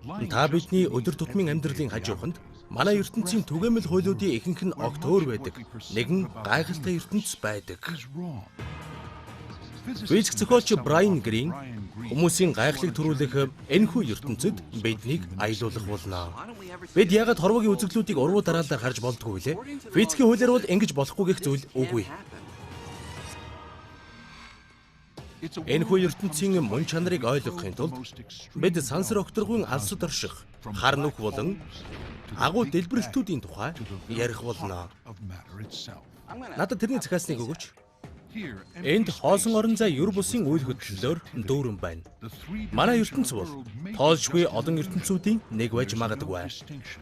Та бидний өдөр тутмын амьдралын хажууханд манай ертөнцийн түгээмэл хуулиудын ихэнх нь огт өөр байдаг. Нэгэн гайхалтай ертөнц байдаг. Физик зохиолч Брайан Грин хүмүүсийн гайхлыг төрүүлэх энэхүү ертөнцид биднийг аялуулах болно. Бид яагаад хорвоогийн үзэгдлүүдийг урвуу дараалалаар харж болдгоо вэ? Физикийн хуулиар бол ингэж болохгүй гэх зүйл үгүй. Энэхүү ертөнцийн мөн чанарыг ойлгохын тулд бид сансар огторгуйн алсад орших хар нүх болон агуу дэлбэрэлтүүдийн тухай ярих болно. Надад тэрний захиасныг өгөөч. Энд хоосон орон зай ер бусын үйл хөдлөлөөр дүүрэн байна. Манай ертөнц бол тоолшгүй олон ертөнцүүдийн нэг байж магадгүй.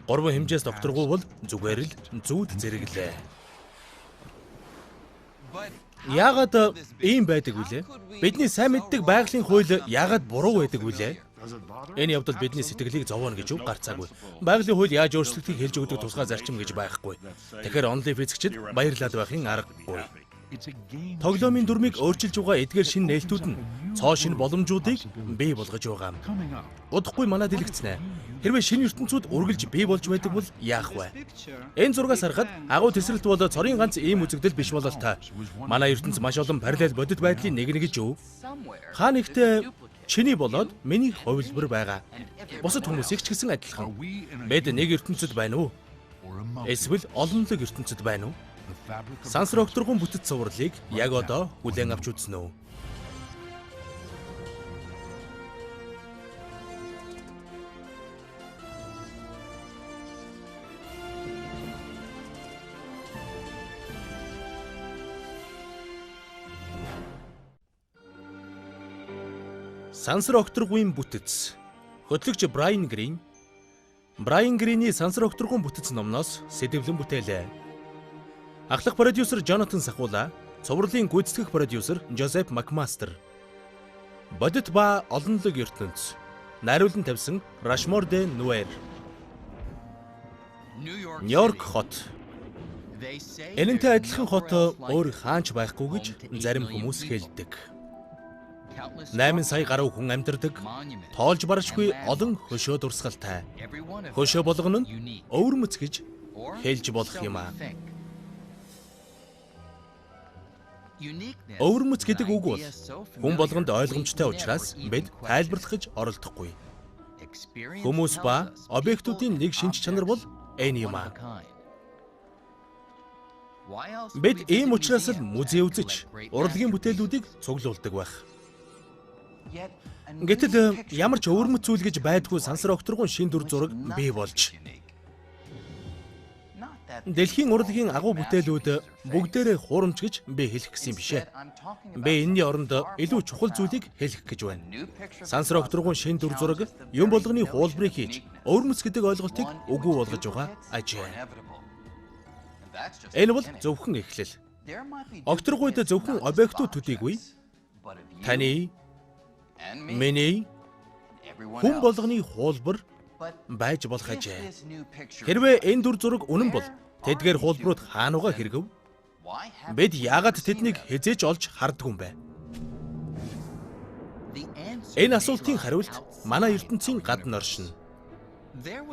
Гурван хэмжээс докторгүй бол зүгээр л зүүд зэрэглээ. Яагаад ийм байдаг вүлээ? Бидний сайн мэддэг байгалийн хууль яагаад буруу байдаг вүлээ? Энэ явдал бидний сэтгэлийг зовооно гэж үг гарцаагүй. Байгалийн хууль яаж өөрчлөгдөхийг хэлж өгдөг тусгай зарчим гэж байхгүй. Тэгэхээр онлын физикчид баярлаад байхын аргагүй. Тоглоомын дүрмийг өөрчилж байгаа эдгээр шинэ нээлтүүд нь цоо шинэ боломжуудыг бий болгож байгаа. Удахгүй манай дэлгэцнэ. Хэрвээ шинэ ертөнцүүд үргэлж бий болж байдаг бол яах вэ? Энэ зургаас харахад агуу тесрэлт бол цорын ганц ийм үзэгдэл биш бололтой. Манай ертөнц маш олон параллел бодит байдлын нэг нэг гэж юу? Хаа нэгтээ чиний болоод миний хувилбар байгаа. Бусад хүмүүсийг ч гэсэн адилхан. Бид нэг ертөнцид байна уу? Эсвэл олонлог ертөнцид байна уу? Сансар огторгон бүтэц цувралыг яг одоо хүлээн авч үзнэ үү? Сансар огторгуйн бүтэц. Хөтлөгч Брайан Грин. Брайан Гриний Сансар огторгуйн бүтэц номноос сэдэвлэн бүтээлээ. Ахлах продюсер Джонатан Сахула, цувралын гүйцэтгэх продюсер Жозеф Макмастер. Бодит ба олонлог ертөнц. Найруулан тавьсан Рашмор де Нуэр. Нью-Йорк хот. Энэнтэй адилхан хот өөр хаанч байхгүй гэж зарим хүмүүс хэлдэг. 8 сая гаруй хүн амьдардаг, тоолж баршгүй олон хөшөө дурсгалтай. Хөшөө болгоно нь өвөрмөц гэж хэлж болох юм аа. Өвөрмөц гэдэг үг бол хүн болгонд ойлгомжтой учраас бид тайлбарлах гэж оролдохгүй. Хүмүүс ба объектуудын нэг шинж чанар бол энэ юм аа. Бид ийм учраас л музей үзэж, урлагийн бүтээлүүдийг цуглуулдаг байх. Гэтэл ямар ч өвөрмөц зүйл гэж байдгүй сансар огторгуйн шинэ дүр зураг бий болж. Дэлхийн урлагийн агуу бүтээлүүд бүгдээрээ хуурамч гэж би хэлэх гэсэн юм биш ээ. Би энэний оронд илүү чухал зүйлийг хэлэх гэж байна. Сансар огторгуйн шинэ дүр зураг юм болгоны хуулбарыг хийж, өвөрмөц гэдэг ойлголтыг үгүй болгож байгаа ажээ. Энэ бол зөвхөн эхлэл. Огторгуйд зөвхөн объектууд төдийгүй таны, миний, хүн болгоны хуулбар байж болох ажээ. Хэрвээ энэ дүр зураг үнэн бол тэдгээр хуулбарууд хаанууга хэрэгв? Бид яагаад тэднийг хэзээ ч олж харддаг юм бэ? Энэ асуултын хариулт манай ертөнцийн гадна оршино.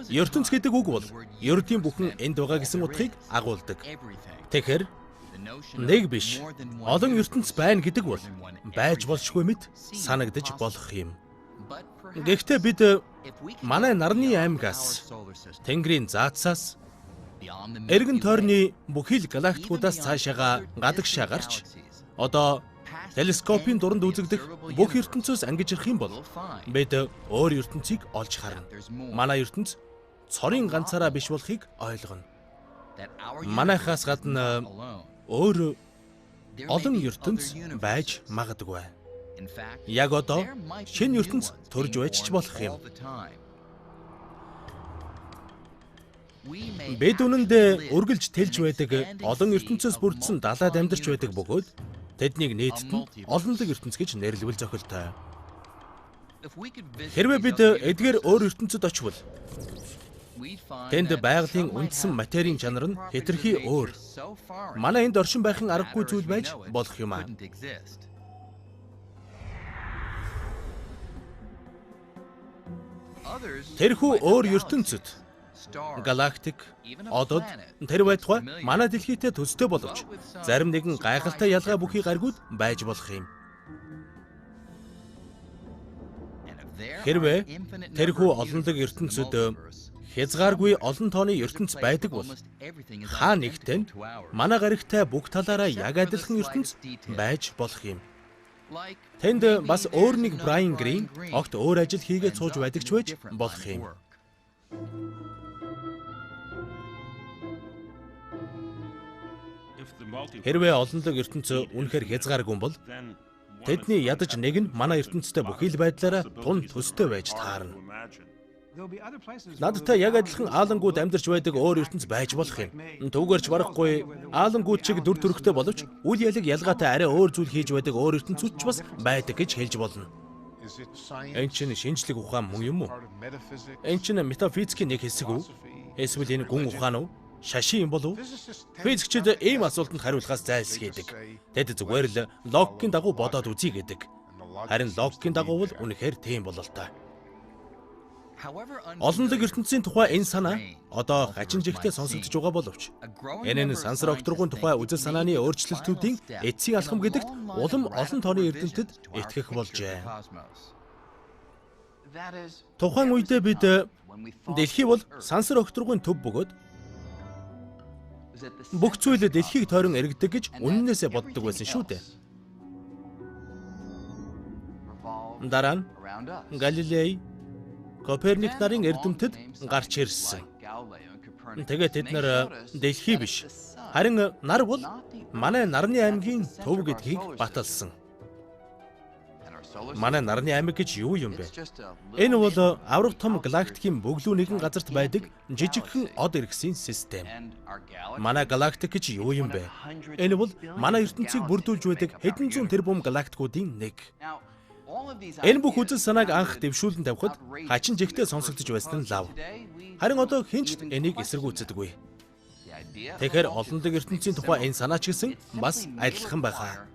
Ертөнц гэдэг үг бол ердийн бүхэн энд байгаа гэсэн утгыг агуулдаг. Тэгэхээр нэг биш, олон ертөнц байна гэдэг бол байж болшгүй мэт санагдаж болох юм. Гэхдээ бид манай нарны аймгаас, Тэнгэрийн заацаас, эргэн тойрны бүхий л галактикуудаас цаашаага гадагшаа гарч одоо телескопын дуранд үзэгдэх бүх ертөнцөөс ангижрах юм бол бид өөр ертөнцийг олж харна. Манай ертөнц цорын ганцаараа биш болохыг ойлгоно. Манайхаас гадна өөр олон ертөнц байж магадгүй. Яг одоо шинэ ертөнц төрж байж ч болох юм. Бид үнэндээ үргэлж тэлж байдаг олон ертөнцөөс бүрдсэн далайд амьдарч байдаг бөгөөд тэднийг нийтд нь олонлог ертөнц гэж нэрлэвэл зохилтой. Хэрвээ бид эдгээр өөр ертөнцөд очивол тэнд байгалийн үндсэн материйн чанар нь хэтэрхий өөр. Манай энд оршин байхын аргагүй зүйл байж болох юм аа. Тэрхүү өөр ертөнцид галактик, одод, тэр байтугай манай дэлхийтэй төстэй боловч зарим нэгэн гайхалтай ялгаа бүхий гаригуд байж болох юм. Хэрвээ тэрхүү олонлог ертөнцид хязгааргүй олон тооны ертөнц байдаг бол хаа нэгтэн манай гаригтай бүх талаараа яг адилхан ертөнц байж болох юм. Тэнд бас өөр нэг Брайан Грин огт өөр ажил хийгээд сууж байдаг ч байж болох юм. Хэрвээ олонлог ертөнц үнэхээр хязгааргүй бол тэдний ядаж нэг нь манай ертөнцтэй бүхий л байдлаараа тун төстэй байж таарна. Надтай яг адилхан Алан Гүд амьдарч байдаг өөр ертөнц байж болох юм. Түүгээрч барахгүй Алан Гүд шиг дүр төрхтэй боловч үл ялэг ялгаатай арай өөр зүйл хийж байдаг өөр ертөнцүүд ч бас байдаг гэж хэлж болно. Энэ чинь шинжлэх ухаан мөн юм уу? Энэ чинь метафизикийн нэг хэсэг үү? Эсвэл энэ гүн ухаан уу? Шашин юм болов уу? Физикчид ийм асуултанд хариулахаас зайлсхийдэг. Тэд зүгээр л логикийн дагуу бодоод үзье гэдэг. Харин логикийн дагуу бол үнэхээр тийм бололтой. Олонлог ертөнцийн тухай энэ санаа одоо хачин жигтэй сонсогдож байгаа боловч энэ нь сансар огторгуйн тухай үзэл санааны өөрчлөлтүүдийн эцсийн алхам гэдэгт улам олон тооны эрдэмтэд итгэх болжээ. Тухайн үедээ бид дэлхий бол сансар огторгуйн төв бөгөөд бүх зүйл дэлхийг тойрон эргэдэг гэж үнэнээсээ боддог байсан шүү дээ. Дараа нь Галилей, Коперник нарын эрдэмтэд гарч ирсэн. Тэгээд тэд нар дэлхий биш, харин нар бол манай нарны аймгийн төв гэдгийг баталсан. Манай нарны аймаг гэж юу юм бэ? Энэ бол аврах том галактикийн бөглүү нэгэн газарт байдаг жижигхэн од эргэсийн систем. Манай галактик гэж юу юм бэ? Энэ бол манай ертөнцийг бүрдүүлж байдаг хэдэн зуун тэрбум галактикуудын нэг. Энэ бүх үзэл санааг анх дэвшүүлэн тавихад хачин жигтэй сонсогдож байсан нь лав. Харин одоо хэн ч энийг эсэргүүцдэггүй. Тэгэхээр олонлог ертөнцийн тухай энэ санаа ч гэсэн бас адилхан байгаа.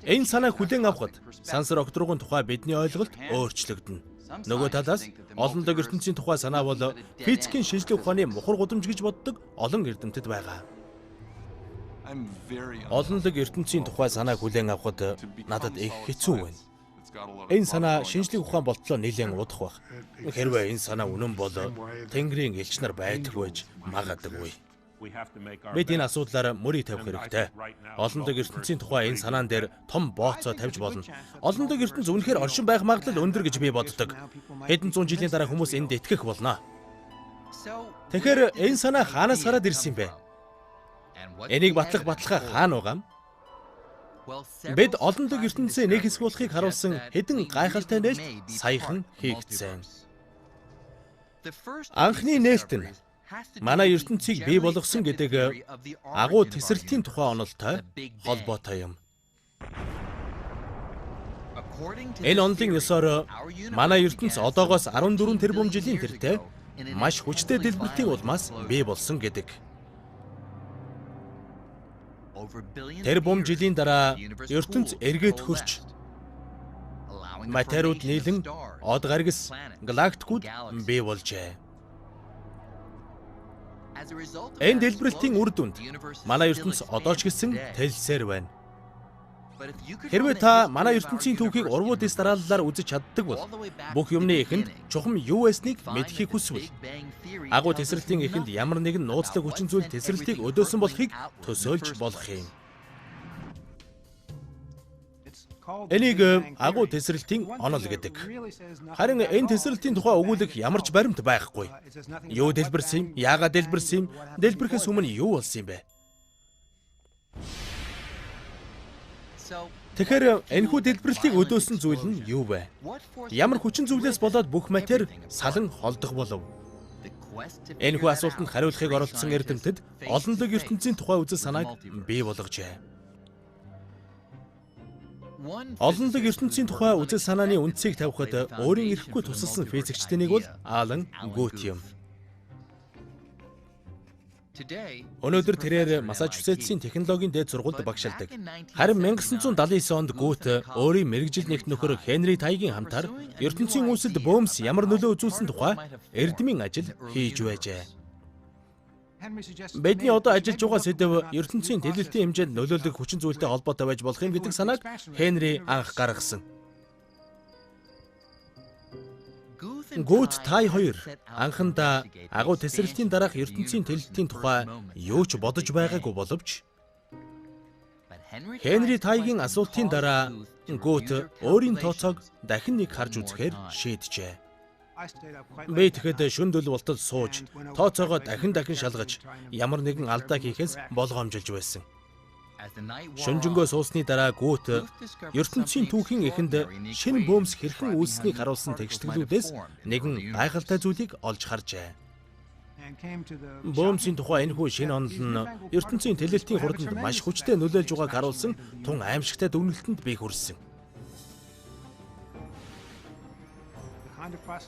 Энэ санааг хүлээн авахад сансар огторгуйн тухай бидний ойлголт өөрчлөгдөнө. Нөгөө талаас олонлог ертөнцийн тухай санаа бол физикийн шинжлэх ухааны мухар гудамж гэж боддог олон эрдэмтэд байгаа. Олонлог ертөнцийн тухай санааг хүлээн авахад надад их хэцүү байна. Энэ санаа шинжлэх ухаан болтлоо нэлээн удах байх. Хэрвээ энэ санаа үнэн бол Тэнгэрийн элч нар байдаг байж магадгүй. Бид энэ асуудлаар мөрийг тавих хэрэгтэй. Олонлог ертөнцийн тухай энэ санаан дээр том бооцоо тавьж болно. Олонлог ертөнц үнэхээр оршин байх магадлал өндөр гэж би боддог. Хэдэн зуун жилийн дараа хүмүүс энд итгэх болно. Тэгэхээр энэ санаа хаанаас гараад ирсэн юм бэ? Энийг батлах баталгаа хаана байгаа юм? Бид олонлог ертөнцийн нэг хэсэг болохыг харуулсан хэдэн гайхалтай нээлт саяхан хийгдсэн. Анхны нээлт нь манай ертөнцийг бий болгосон гэдэг агуу тесрэлтийн тухай онолтой холбоотой юм. Энэ онолын ёсоор манай ертөнц одоогоос 14 тэрбум жилийн тэртээ маш хүчтэй дэлбэрэлтийн улмаас бий болсон гэдэг. Тэрбум жилийн дараа ертөнц эргээд хөрч материуд нийлэн од гаргис галактикууд бий болжээ. Энэ дэлбэрэлтийн үр дүнд манай ертөнц одоо ч гэсэн тэлсээр байна. Хэрвээ та манай ертөнцийн түүхийг урвуу дэс дарааллаар үзэж чаддаг бол бүх юмны эхэнд чухам юу байсныг мэдэхийг хүсвэл агуу тесрэлтийн эхэнд ямар нэгэн нууцлаг хүчин зүйл тесрэлтийг өдөөсөн болохыг төсөөлж болох юм. Энийг агуу тесрэлтийн онол гэдэг. Харин энэ тесрэлтийн тухай өгүүлэх ямар ч баримт байхгүй. Юу дэлбэрсэн юм? Яагаад дэлбэрсэн юм? Дэлбэрэхээс өмнө юу болсон юм бэ? Тэгэхээр энэхүү дэлбэрэлтийг өдөөсөн зүйл нь юу вэ? Ямар хүчин зүйлээс болоод бүх матери салан холдох болов? Энэхүү асуултанд хариулахыг оролдсон эрдэмтэд олонлог ертөнцийн тухай үзэл санааг бий болгожээ. Олонлог ертөнцийн тухай үзэл санааны үндсийг тавихад өөрийн эрхгүй тусалсан физикчдийн нэг бол Алан Гут юм. Өнөөдөр тэрээр Массачусетсийн технологийн дээд сургуульд багшилдаг. Харин 1979 онд Гут өөрийн мэргэжил нэгт нөхөр Хенри Тайгийн хамтаар ертөнцийн үүсэлд бөөмс ямар нөлөө үзүүлсэн тухай эрдмийн ажил хийж байжээ. Бидний одоо ажиллаж байгаа сэдэв ертөнцийн тэлэлтийн хэмжээнд нөлөөлөх хүчин зүйлтэй холбоотой байж болох юм гэдэг санааг Хенри анх гаргасан. Гут Тай хоёр анхандаа агуу тесрэлтийн дараах ертөнцийн тэлэлтийн тухай юу ч бодож байгаагүй боловч Хенри Тайгийн асуултын дараа Гут өөрийн тооцоог дахин нэг харж үзэхээр шийджээ. Би тэгэхэд шөнө дөл болтол сууж тооцоогоо дахин шалгаж ямар нэгэн алдаа хийхээс болгоомжилж байсан. Шөнөжингөө суусны дараа Гут ертөнцийн түүхийн эхэнд шинэ бөөмс хэрхэн үүссэнийг харуулсан тэгшгэлүүдээс нэгэн гайхалтай зүйлийг олж харжээ. Бөөмсийн тухай энэхүү шинэ онол нь ертөнцийн тэлэлтийн хурданд маш хүчтэй нөлөөлж байгааг харуулсан тун аимшигтай дүгнэлтэнд би хүрсэн.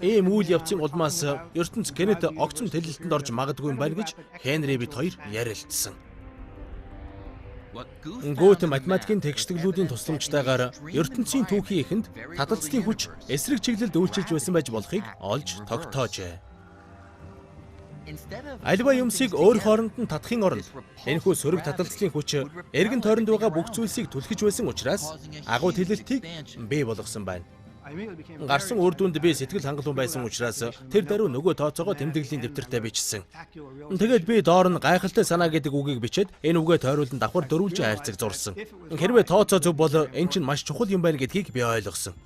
Ийм үйл явцын улмаас ертөнц гэнэт огцом тэлэлтэнд орж магадгүй юм байна гэж Хенри бид хоёр ярилцсан. Гут математикийн тэгшгэлүүдийн тусламжтайгаар ертөнцийн түүхийн эхэнд таталцлын хүч эсрэг чиглэлд үйлчилж байсан байж болохыг олж тогтоожээ. Аливаа юмсыг өөр хооронд нь татахын оронд энэхүү сөрөг таталцлын хүч эргэн тойронд байгаа бүх зүйлсийг түлхэж байсан учраас агуу тэлэлтийг бий болгосон байна. Гарсан үр дүнд би сэтгэл хангалуун байсан учраас тэр даруй нөгөө тооцоогоо тэмдэглэлийн дэвтэртээ бичсэн. Тэгээд би доор нь гайхалтай санаа гэдэг үгийг бичээд энэ үгээ тойруулан давхар дөрвөлжин хайрцаг зурсан. Хэрвээ тооцоо зөв бол энэ чинь маш чухал юм байна гэдгийг би ойлгосон.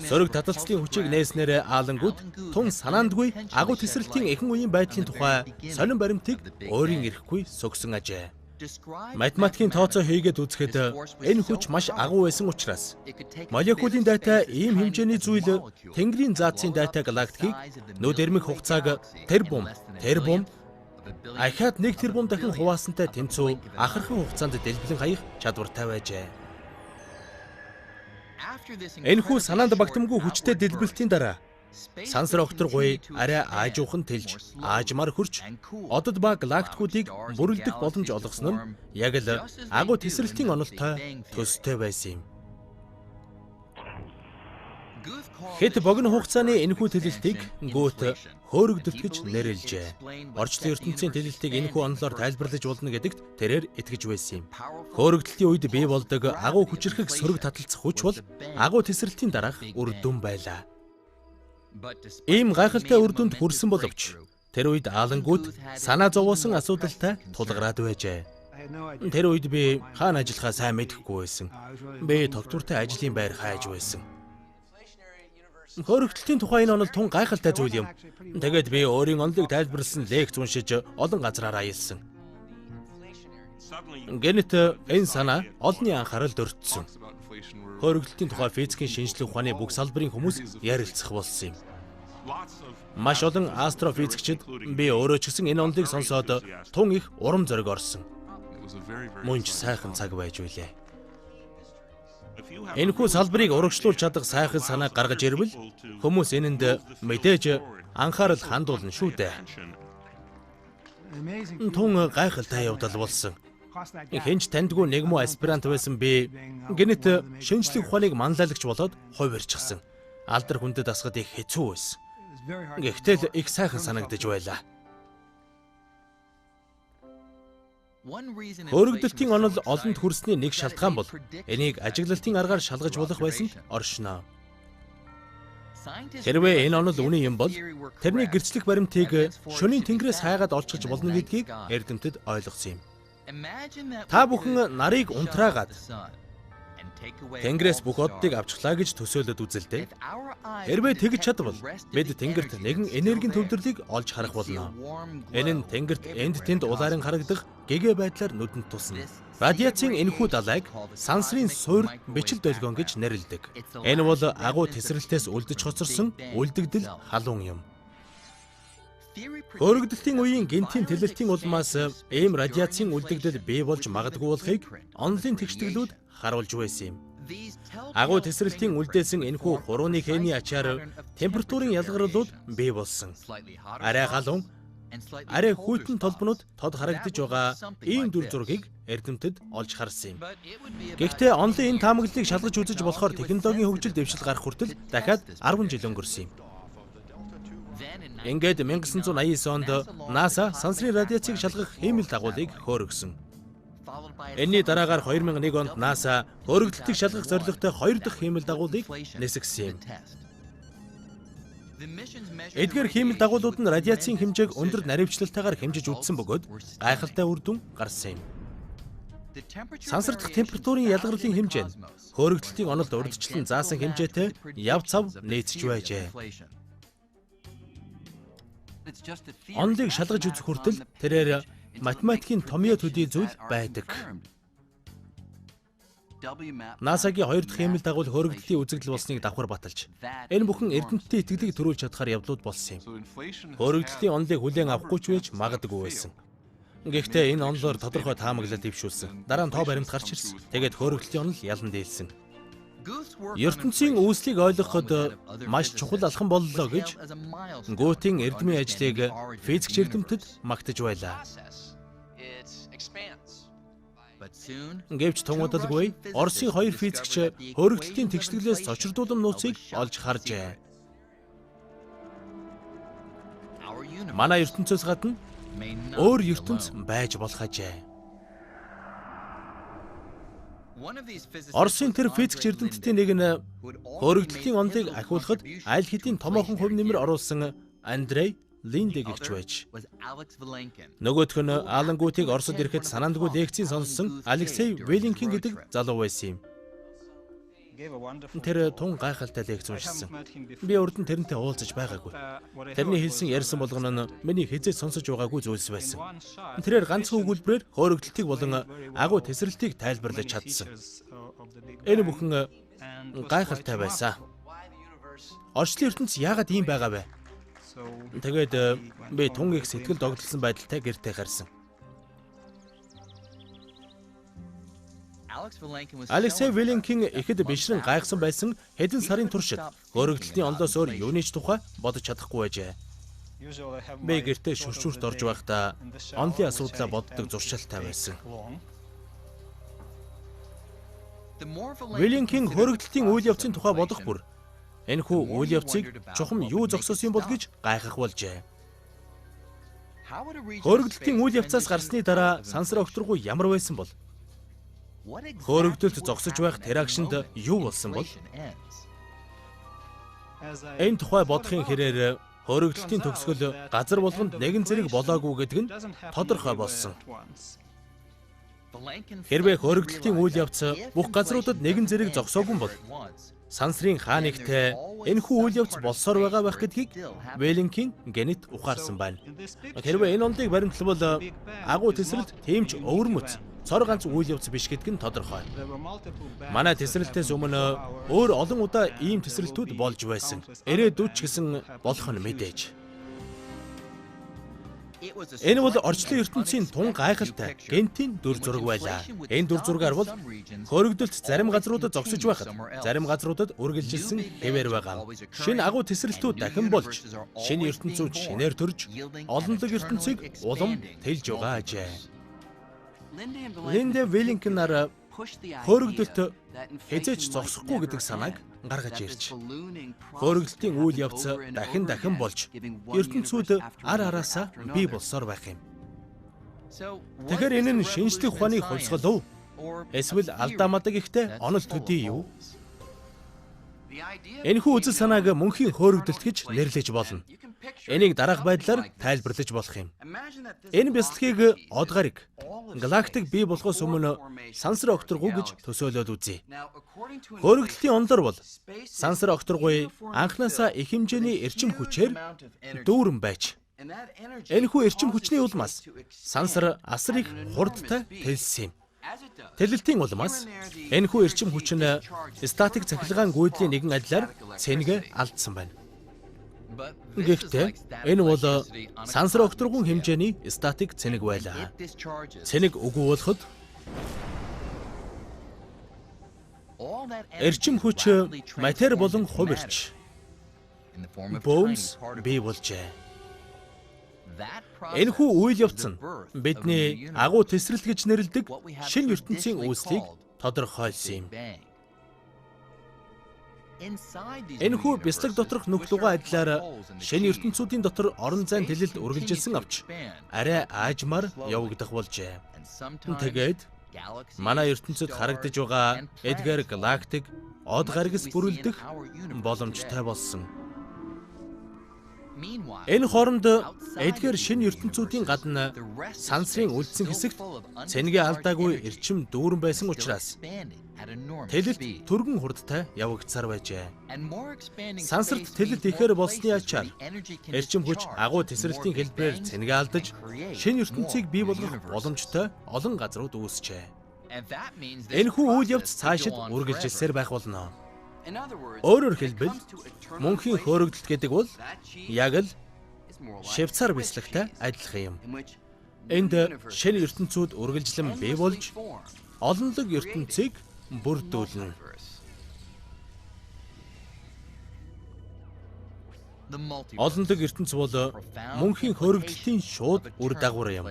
Сөрөг таталцлын хүчийг нээснээр Алан Гут тун санаандгүй агуу тесрэлтийн эхэн үеийн байдлын тухай сонин баримтыг өөрийн эрэхгүй сөгсөн ажээ. Математикийн тооцоо хийгээд үзэхэд энэ хүч маш агуу байсан учраас молекулын дайтай ийм хэмжээний зүйл Тэнгэрийн заацын дайтай галактикийг нүд эрмэх хугацааг тэрбум, тэрбум, ахиад 1 тэрбум дахин хуваасантай тэнцүү ахархан хугацаанд дэлбэлэн хаях чадвартай байжээ. Энэхүү санаанд багтамгүй хүчтэй дэлбэлтийн дараа сансар огторгуй арай аажуухан тэлж, аажмаар хөрч, одод ба галактикуудыг бүрэлдэх боломж олгосон нь яг л агуу тесрэлтийн онолтой төстэй байсан юм. Хэд богино хугацааны энэхүү тэлэлтийг Гут хөөрөгдөлт гэж нэрлэжээ. Орчлон ертөнцийн тэлэлтийг энэхүү онолоор тайлбарлаж болно гэдэгт тэрээр итгэж байсан юм. Хөөрөгдөлтийн үед бий болдог агуу хүчирхэг сөрөг таталцах хүч бол агуу тесрэлтийн дараах үр дүн байлаа. Ийм гайхалтай үр дүнд хүрсэн боловч тэр үед Алан Гут санаа зовоосон асуудалтай тулгараад байжээ. Тэр үед би хаана ажиллахаа сайн мэдэхгүй байсан. Би тогтвортой ажлын байр хайж байсан. Хөөрөгдөлтийн тухай энэ онол тун гайхалтай зүйл юм. Тэгээд би өөрийн онолыг тайлбарласан лекц уншиж олон газраар аялсан. Гэнэт энэ санаа олонний анхааралд өртсөн. Хөөрөгдөлтийн тухай физикийн шинжлэх ухааны бүх салбарын хүмүүс ярилцах болсон юм. Маш олон астрофизикчид би өөрөө ч гэсэн энэ онолыг сонсоод тун их урам зориг орсон. Мөн ч сайхан цаг байж билээ. Энэхүү салбарыг урагшлуулж чадах сайхан санаа гаргаж ирвэл хүмүүс энэнд мэдээж анхаарал хандуулна шүү дээ. Тун гайхалтай явдал болсон. Хэн ч таньдгүй нэг муу аспирант байсан би гэнэт шинжлэх ухааныг манлайлагч болоод хувирчихсан. Алдар хүндэд асахад их хэцүү байсан. Гэхдээ л их сайхан санагдаж байлаа. Хөөрөгдөлтийн онол олонд хүрсний нэг шалтгаан бол энийг ажиглалтын аргаар шалгаж болох байсанд оршино. Хэрвээ энэ онол үнэн юм бол тэрний гэрчлэх баримтыг шөнийн тэнгэрээс хайгаад олчихж болно гэдгийг эрдэмтэд ойлгосон юм. Та бүхэн нарыг унтраагаад Тэнгэрээс бүх оддыг авчихлаа гэж төсөөлөд үзэлдээ. Хэрвээ тэгж чадвал бид тэнгэрт нэгэн энергийн төвлөрлийг олж харах болно. Энэ нь тэнгэрт энд тэнд улаарын харагдах гэгээ байдлаар нүдэнд тусна. Радиацийн энэхүү далайг сансрын суур бичил долгион гэж нэрлэдэг. Энэ бол агуу тесрэлтээс үлдэж хоцорсон үлдэгдэл халуун юм. Хөөрөгдөлтийн үеийн гентийн тэлэлтийн улмаас ийм радиацийн үлдэгдэл бий болж магадгүй болохыг онолын тэгшгэлүүд харуулж байсан юм. Агуу тесрэлтийн үлдээсэн энэхүү хурууны хэний ачаар температурын ялгарлууд бий болсон. Арай халуун, Арай хүйтэн толбонууд тод харагдаж байгаа ийм дүр зургийг эрдэмтэд олж харсан юм. Гэхдээ онолын энэ таамаглалыг шалгаж үзэж болохоор технологийн хөгжил дэвшил гарах хүртэл дахиад 10 жил өнгөрсөн юм. Ингээд 1989 онд NASA сансрын радиацийг шалгах хиймэл дагуулыг хөөргөсөн. Энэний дараагаар 2001 онд NASA хөөрөгдөлтийг шалгах зорилготой хоёр дахь хиймэл дагуулыг нисгэсэн юм. Эдгээр хиймэл дагуулууд нь радиацийн хэмжээг өндөр наривчлалтайгаар хэмжиж үзсэн бөгөөд гайхалтай үр дүн гарсан юм. Сансар дахь температурын ялгарлын хэмжээ нь хөөрөгдөлтийн онолд урьдчилан заасан хэмжээтэй яв цав нийцэж байжээ. Онолыг шалгаж үзэх хүртэл тэрээр математикийн томьёо төдий зүйл байдаг. NASA-гийн хоёр дахь хиймэл дагуул хөөрөгдөлтийн үзэгдэл болсныг давхар баталж, энэ бүхэн эрдэмтдийн итгэлийг төрүүлж чадахаар явдлууд болсон юм. Хөөрөгдөлтийн онолыг хүлээн авахгүй ч байж магадгүй байсан. Гэхдээ энэ онолоор тодорхой таамаглал дэвшүүлсэн. Дараа нь тоо баримт гарч ирсэн. Тэгээд хөөрөгдөлтийн онол ялан дийлсэн. ертөнцийн үүслийг ойлгоход маш чухал алхам боллоо гэж Гутийн эрдмийн ажлыг физикч эрдэмтэд магтаж байлаа. Гэвч тун удалгүй Оросын хоёр физикч хөөрөгдөлтийн тэгшгэлээс цочирдуулан нууцыг олж харжээ. Манай ертөнцөөс гадна өөр ертөнц байж болох ажээ. Оросын тэр физикч эрдэмтдийн нэг нь хөөрөгдөлтийн онолыг ахиулахад аль хэдийн томоохон хувь нэмэр оруулсан Андрей Линде гэгч байж. Нөгөөх нь Алан Гутийг Оросд ирэхэд санаандгүй лекцийн сонссон Алексей Велинкин гэдэг залуу байсан юм. Тэр тун гайхалтай лекц уншсан. Би урд нь тэрнтэй уулзаж байгаагүй. Тэрний хэлсэн ярьсан болгоно нь миний хэзээ сонсож байгаагүй зүйлс байсан. Тэрээр ганцхан өгүүлбэрээр хөөрөгдөлтийг болон агуу тесрэлтийг тайлбарлаж чадсан. Энэ бүхэн гайхалтай байсан. Орчлон ертөнц яагаад ийм байгаа вэ? Тэгээд би тун их сэтгэл догдолсон байдалтай гэртээ гарсан. Алексей Велинкин ихэд бишрэн гайхсан байсан хэдэн сарын туршид хөөрөгдөлтийн онолоос өөр юуны ч тухай бодож чадахгүй байжээ. Би гэртээ шүршүрт орж байхдаа онолын асуудлаа боддог зуршилтай байсан. Велинкин хөөрөгдөлтийн үйл явцын тухай бодох бүр энэхүү үйл явцыг чухам юу зогсоосон бол гэж гайхах болжээ. Хөөрөгдөлтийн үйл явцаас гарсны дараа сансар огторгуй ямар байсан бол? Хөөрөгдөлт зогсож байх тэракшнд юу болсон бол? Энэ тухай бодохын хэрээр хөөрөгдөлтийн төгсгөл газар болгонд нэгэн зэрэг болоогүй гэдэг нь тодорхой болсон. Хэрвээ хөөрөгдөлтийн үйл явц бүх газруудад нэгэн зэрэг зогсоогүй бол сансрын хаа нэгтээ энэхүү үйл явц болсоор байгаа байх гэдгийг Велинкин гэнэт ухаарсан байна. Хэрвээ энэ онолыг баримтлавал агуу тесрэлт тийм ч өвөрмөц цор ганц үйл явц биш гэдг нь тодорхой. Манай тесрэлтээс өмнө өөр олон удаа ийм тесрэлтүүд болж байсан. Ирээдүйд ч гэсэн болох нь мэдээж. Энэ бол орчлон ертөнцийн тун гайхалтай гентийн дүр зураг байлаа. Энэ дүр зургаар бол хөөрөгдөлт зарим газруудад зогсож байхад зарим газруудад үргэлжилсэн хэвээр байгаа. Шинэ агуу тесрэлтүүд дахин болж шинэ ертөнцүүд шинээр төрж олонлог ертөнцийг улам тэлж байгаа ажээ. Линде Велинкин нар хөөрөгдөлт хэзээ ч зогсохгүй гэдэг санааг гаргаж ирж, хөөрөгдөлтийн үйл явц дахин дахин болж ертөнцүүд ар араасаа бий болсоор байх юм. Тэгэхээр энэ нь шинжлэх ухааны хувьсгал уу? Эсвэл алдаа мадаг ихтэй онол төдий юу? Энэхүү үзэл санааг мөнхийн хөөрөгдөлт гэж нэрлэж болно. Энийг дараах байдлаар тайлбарлаж болох юм. Энэ бясалгалыг од гариг галактик бий болохоос өмнө сансар огторгуй гэж төсөөлөөд үзье. Хөөрөгдөлтийн онолоор бол сансар огторгуй анхнаасаа их хэмжээний эрчим хүчээр дүүрэн байж, энэхүү эрчим хүчний улмаас сансар асар их хурдтай тэлсэн юм. Тэлэлтийн улмаас энэхүү эрчим хүч нь статик цахилгаан гүйдлийн нэгэн адилаар цэнгэ алдсан байна. Гэхдээ энэ бол сансар огторгуйн хэмжээний статик цэнэг байлаа. Цэнэг үгүй болоход эрчим хүч матери болон хувирч бөөмс бий болжээ. Энэхүү үйл явц нь бидний агуу тесрэлт гэж нэрлэдэг шинэ ертөнцийн үүслийг тодорхойлсон юм. Энэхүү бяцлаг доторх нөхөл угаан адилаар шинэ ертөнцүүдийн дотор орон зайн тэлэлт үргэлжилсэн авч арай аажмаар явагдах болжээ. Тэгээд манай ертөнцид харагдаж байгаа эдгээр галактик од гаригс бүрэлдэх боломжтой болсон. Энэ хооронд эдгээр шинэ ертөнцүүдийн гадна сансрын үлдсэн хэсэгт цэнгээ алдаагүй эрчим дүүрэн байсан учраас тэлэлт түргэн хурдтай явагдсаар байжээ. Сансарт тэлэлт ихээр болсны ачаар эрчим хүч агуу тесрэлтийн хэлбэрээр цэнгээ алдаж шинэ ертөнцийг бий болгох боломжтой олон газрууд үүсжээ. Энэхүү үйл явц цаашид үргэлжилсээр байх болно. Өөрөөр хэлбэл, мөнхийн хөөрөгдөлт гэдэг бол яг л Швейцар бяцлагтай адилхан юм. Энд шинэ ертөнцүүд үргэлжлэн бий болж олонлог ертөнцийг бүрдүүлнэ. Олонлог ертөнц бол мөнхийн хөөрөгдөлтийн шууд үр дагавар юм.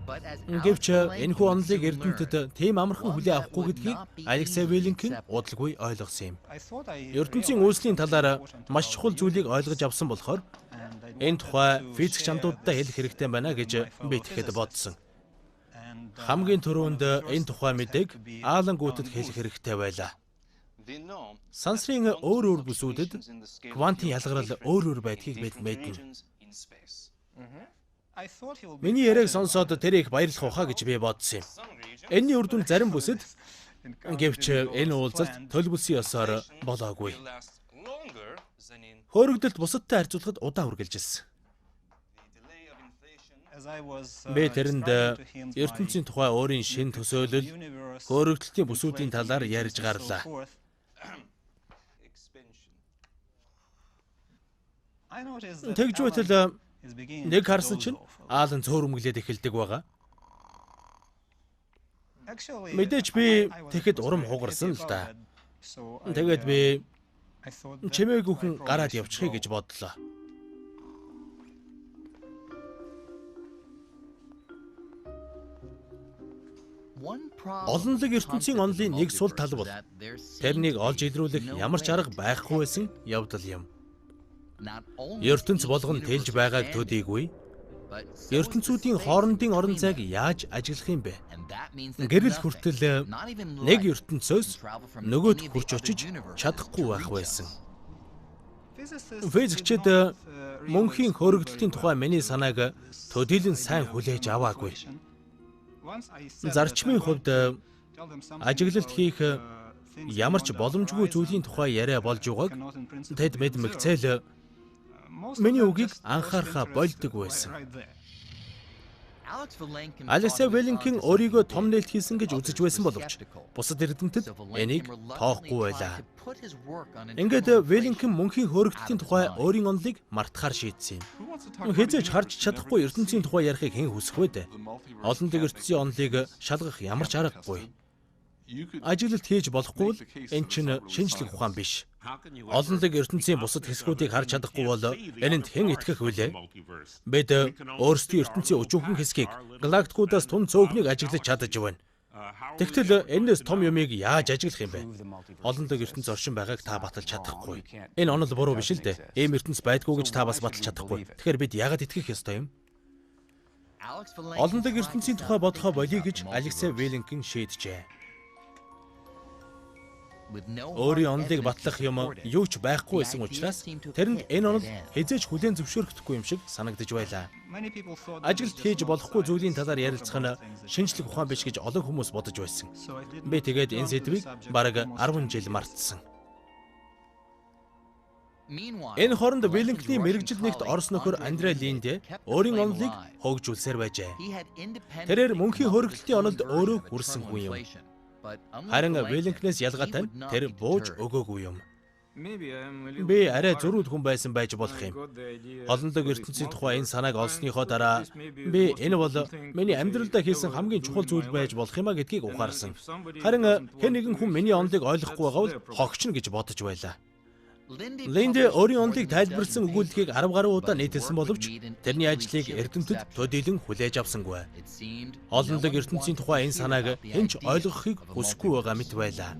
Гэвч энэхүү онолыг эрдэмтэд тийм амархан хүлээн авахгүй гэдгийг Алексей Виленкин удалгүй ойлгосон юм. Ертөнцийн үүслийн талаар маш чухал зүйлийг ойлгож авсан болохоор энэ тухай физик чамдуудтай хэлэх хэрэгтэй байна гэж би тэгэхэд бодсон. Хамгийн түрүүнд энэ тухай мэдээг Алан Гүтэд хэлэх хэрэгтэй байлаа. Сансрын өөр өөр бүсүүдэд квантын ялгарл өөр өөр байдгийг бид мэднэ. Миний яриаг сонсоод тэр их баярлах байхаа гэж би бодсон юм. Энэний үр дүнд зарим бүсэд гэвч энэ уулзалт төлбөлсөн ёсоор болоогүй. Хөөрөгдөлт бусадтай харьцуулахад удаан үргэлжилсэн. Би тэрэнд ертөнцийн тухай өөрийн шинэ төсөөлөл, хөөрөгдөлтийн бүсүүдийн талаар ярьж гарлаа. Тэгж байтал нэг харсан чинь Аалан цөөрөмглээд эхэлдэг байгаа. Мэдээж би тэгэхэд урам хугарсан л да. Тэгээд би чимээгүйхэн гараад явчихъя гэж бодлоо. Олонлог ертөнцийн онолын нэг сул тал бол тэрнийг олж илрүүлэх ямар ч арга байхгүй байсан явдал юм. Ертөнц болгон тэлж байгааг төдийгүй ертөнцүүдийн хоорондын орон зайг яаж ажиглах юм бэ? Гэрэл хүртэл нэг ертөнцөөс нөгөөд хүрч очиж чадахгүй байх байсан. Физикчид мөнхийн хөөрөгдөлтийн тухай миний санааг төдийлөн сайн хүлээж аваагүй. Зарчмын хувьд ажиглалт хийх ямар ч боломжгүй зүйлийн тухай яриа болж байгааг тэд мэдмэгцээл миний үгийг анхаарахаа больдог байсан. Алексей Виленкин өөрийгөө том нээлт хийсэн гэж үзэж байсан боловч бусад эрдэмтэд энийг тоохгүй байлаа. Ингээд Виленкин мөнхийн хөөрөгдөлтийн тухай өөрийн онолыг мартахаар шийдсэн юм. Хэзээ ч харж чадахгүй ертөнцийн тухай ярихыг хэн хүсэх вэ дээ? Олонлог ертөнцийн онолыг шалгах ямар ч аргагүй. Ажиглалт хийж болохгүй бол эн чинь шинжлэх ухаан биш. Олонлог ертөнцийн бусад хэсгүүдийг харж чадахгүй бол энэнд хэн итгэх вүлээ? Бид өөрсдийн ертөнцийн өчүүхэн хэсгийг галактикуудаас тун цөөхнийг ажиглаж чадаж байна. Тэгтэл энэс том юмыг яаж ажиглах юм бэ? Олонлог ертөнц оршин байгааг та баталж чадахгүй. Энэ онол буруу биш л дээ. Ийм ертөнц байдгүй гэж та бас баталж чадахгүй. Тэгэхээр бид яагаад итгэх ёстой юм? Олонлог ертөнцийн тухай бодохоо болиё гэж Алексей Виленкин шийджээ. Өөрийн онолыг батлах юм юу ч байхгүй байсан учраас тэрэнд энэ онол хэзээ ч хүлээн зөвшөөрөгдөхгүй юм шиг санагдаж байлаа. Ажиглалт хийж болохгүй зүйлийн талаар ярилцах нь шинжлэх ухаан биш гэж олон хүмүүс бодож байсан. Би тэгээд энэ сэдвийг бараг 10 жил мартсан. Энэ хооронд Виленкний мэргэжил нэгт Орос нөхөр Андрей Линде өөрийн онолыг хөгжүүлсээр байжээ. Тэрээр мөнхийн хөөрөгдөлтийн онолд өөрөө хүрсэн хүн юм. Харин Виленкнээс ялгаатай нь тэр бууж өгөөгүй юм. Би арай зөрүүд хүн байсан байж болох юм. Олонлог ертөнцийн тухай энэ санааг олсныхоо дараа би энэ бол миний амьдралдаа хийсэн хамгийн чухал зүйл байж болох юм а гэдгийг ухаарсан. Харин хэн нэгэн хүн миний онолыг ойлгохгүй байгаа бол хогчно гэж бодож байлаа. Линде өөрийн онолыг тайлбарласан өгүүлэлгийг 10 гаруй удаа нийтэлсэн боловч тэрний ажлыг эрдэмтэд төдийлөн хүлээж авсангүй. Олонлог ертөнцийн тухай энэ санааг хэн ч ойлгохыг хүсэхгүй байгаа мэт байлаа.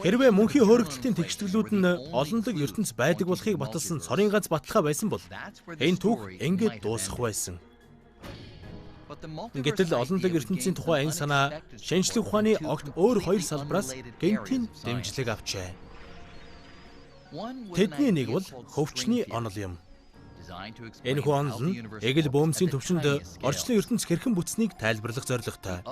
Хэрвээ мөнхийн хөөрөгдөлтийн тэгштгэлүүд нь олонлог ертөнц байдаг болохыг баталсан цорын ганц баталгаа байсан бол энэ түүх ингээд дуусах байсан. Гэтэл олонлог ертөнцийн тухай энэ санаа шинжлэх ухааны огт өөр хоёр салбараас гэнэтийн дэмжлэг авчээ. Тэдний нэг бол хөвчний онол юм. Энэхүү онол нь эгэл бөөмсийн төвшөнд орчлон ертөнц хэрхэн бүтснийг тайлбарлах зорилготой.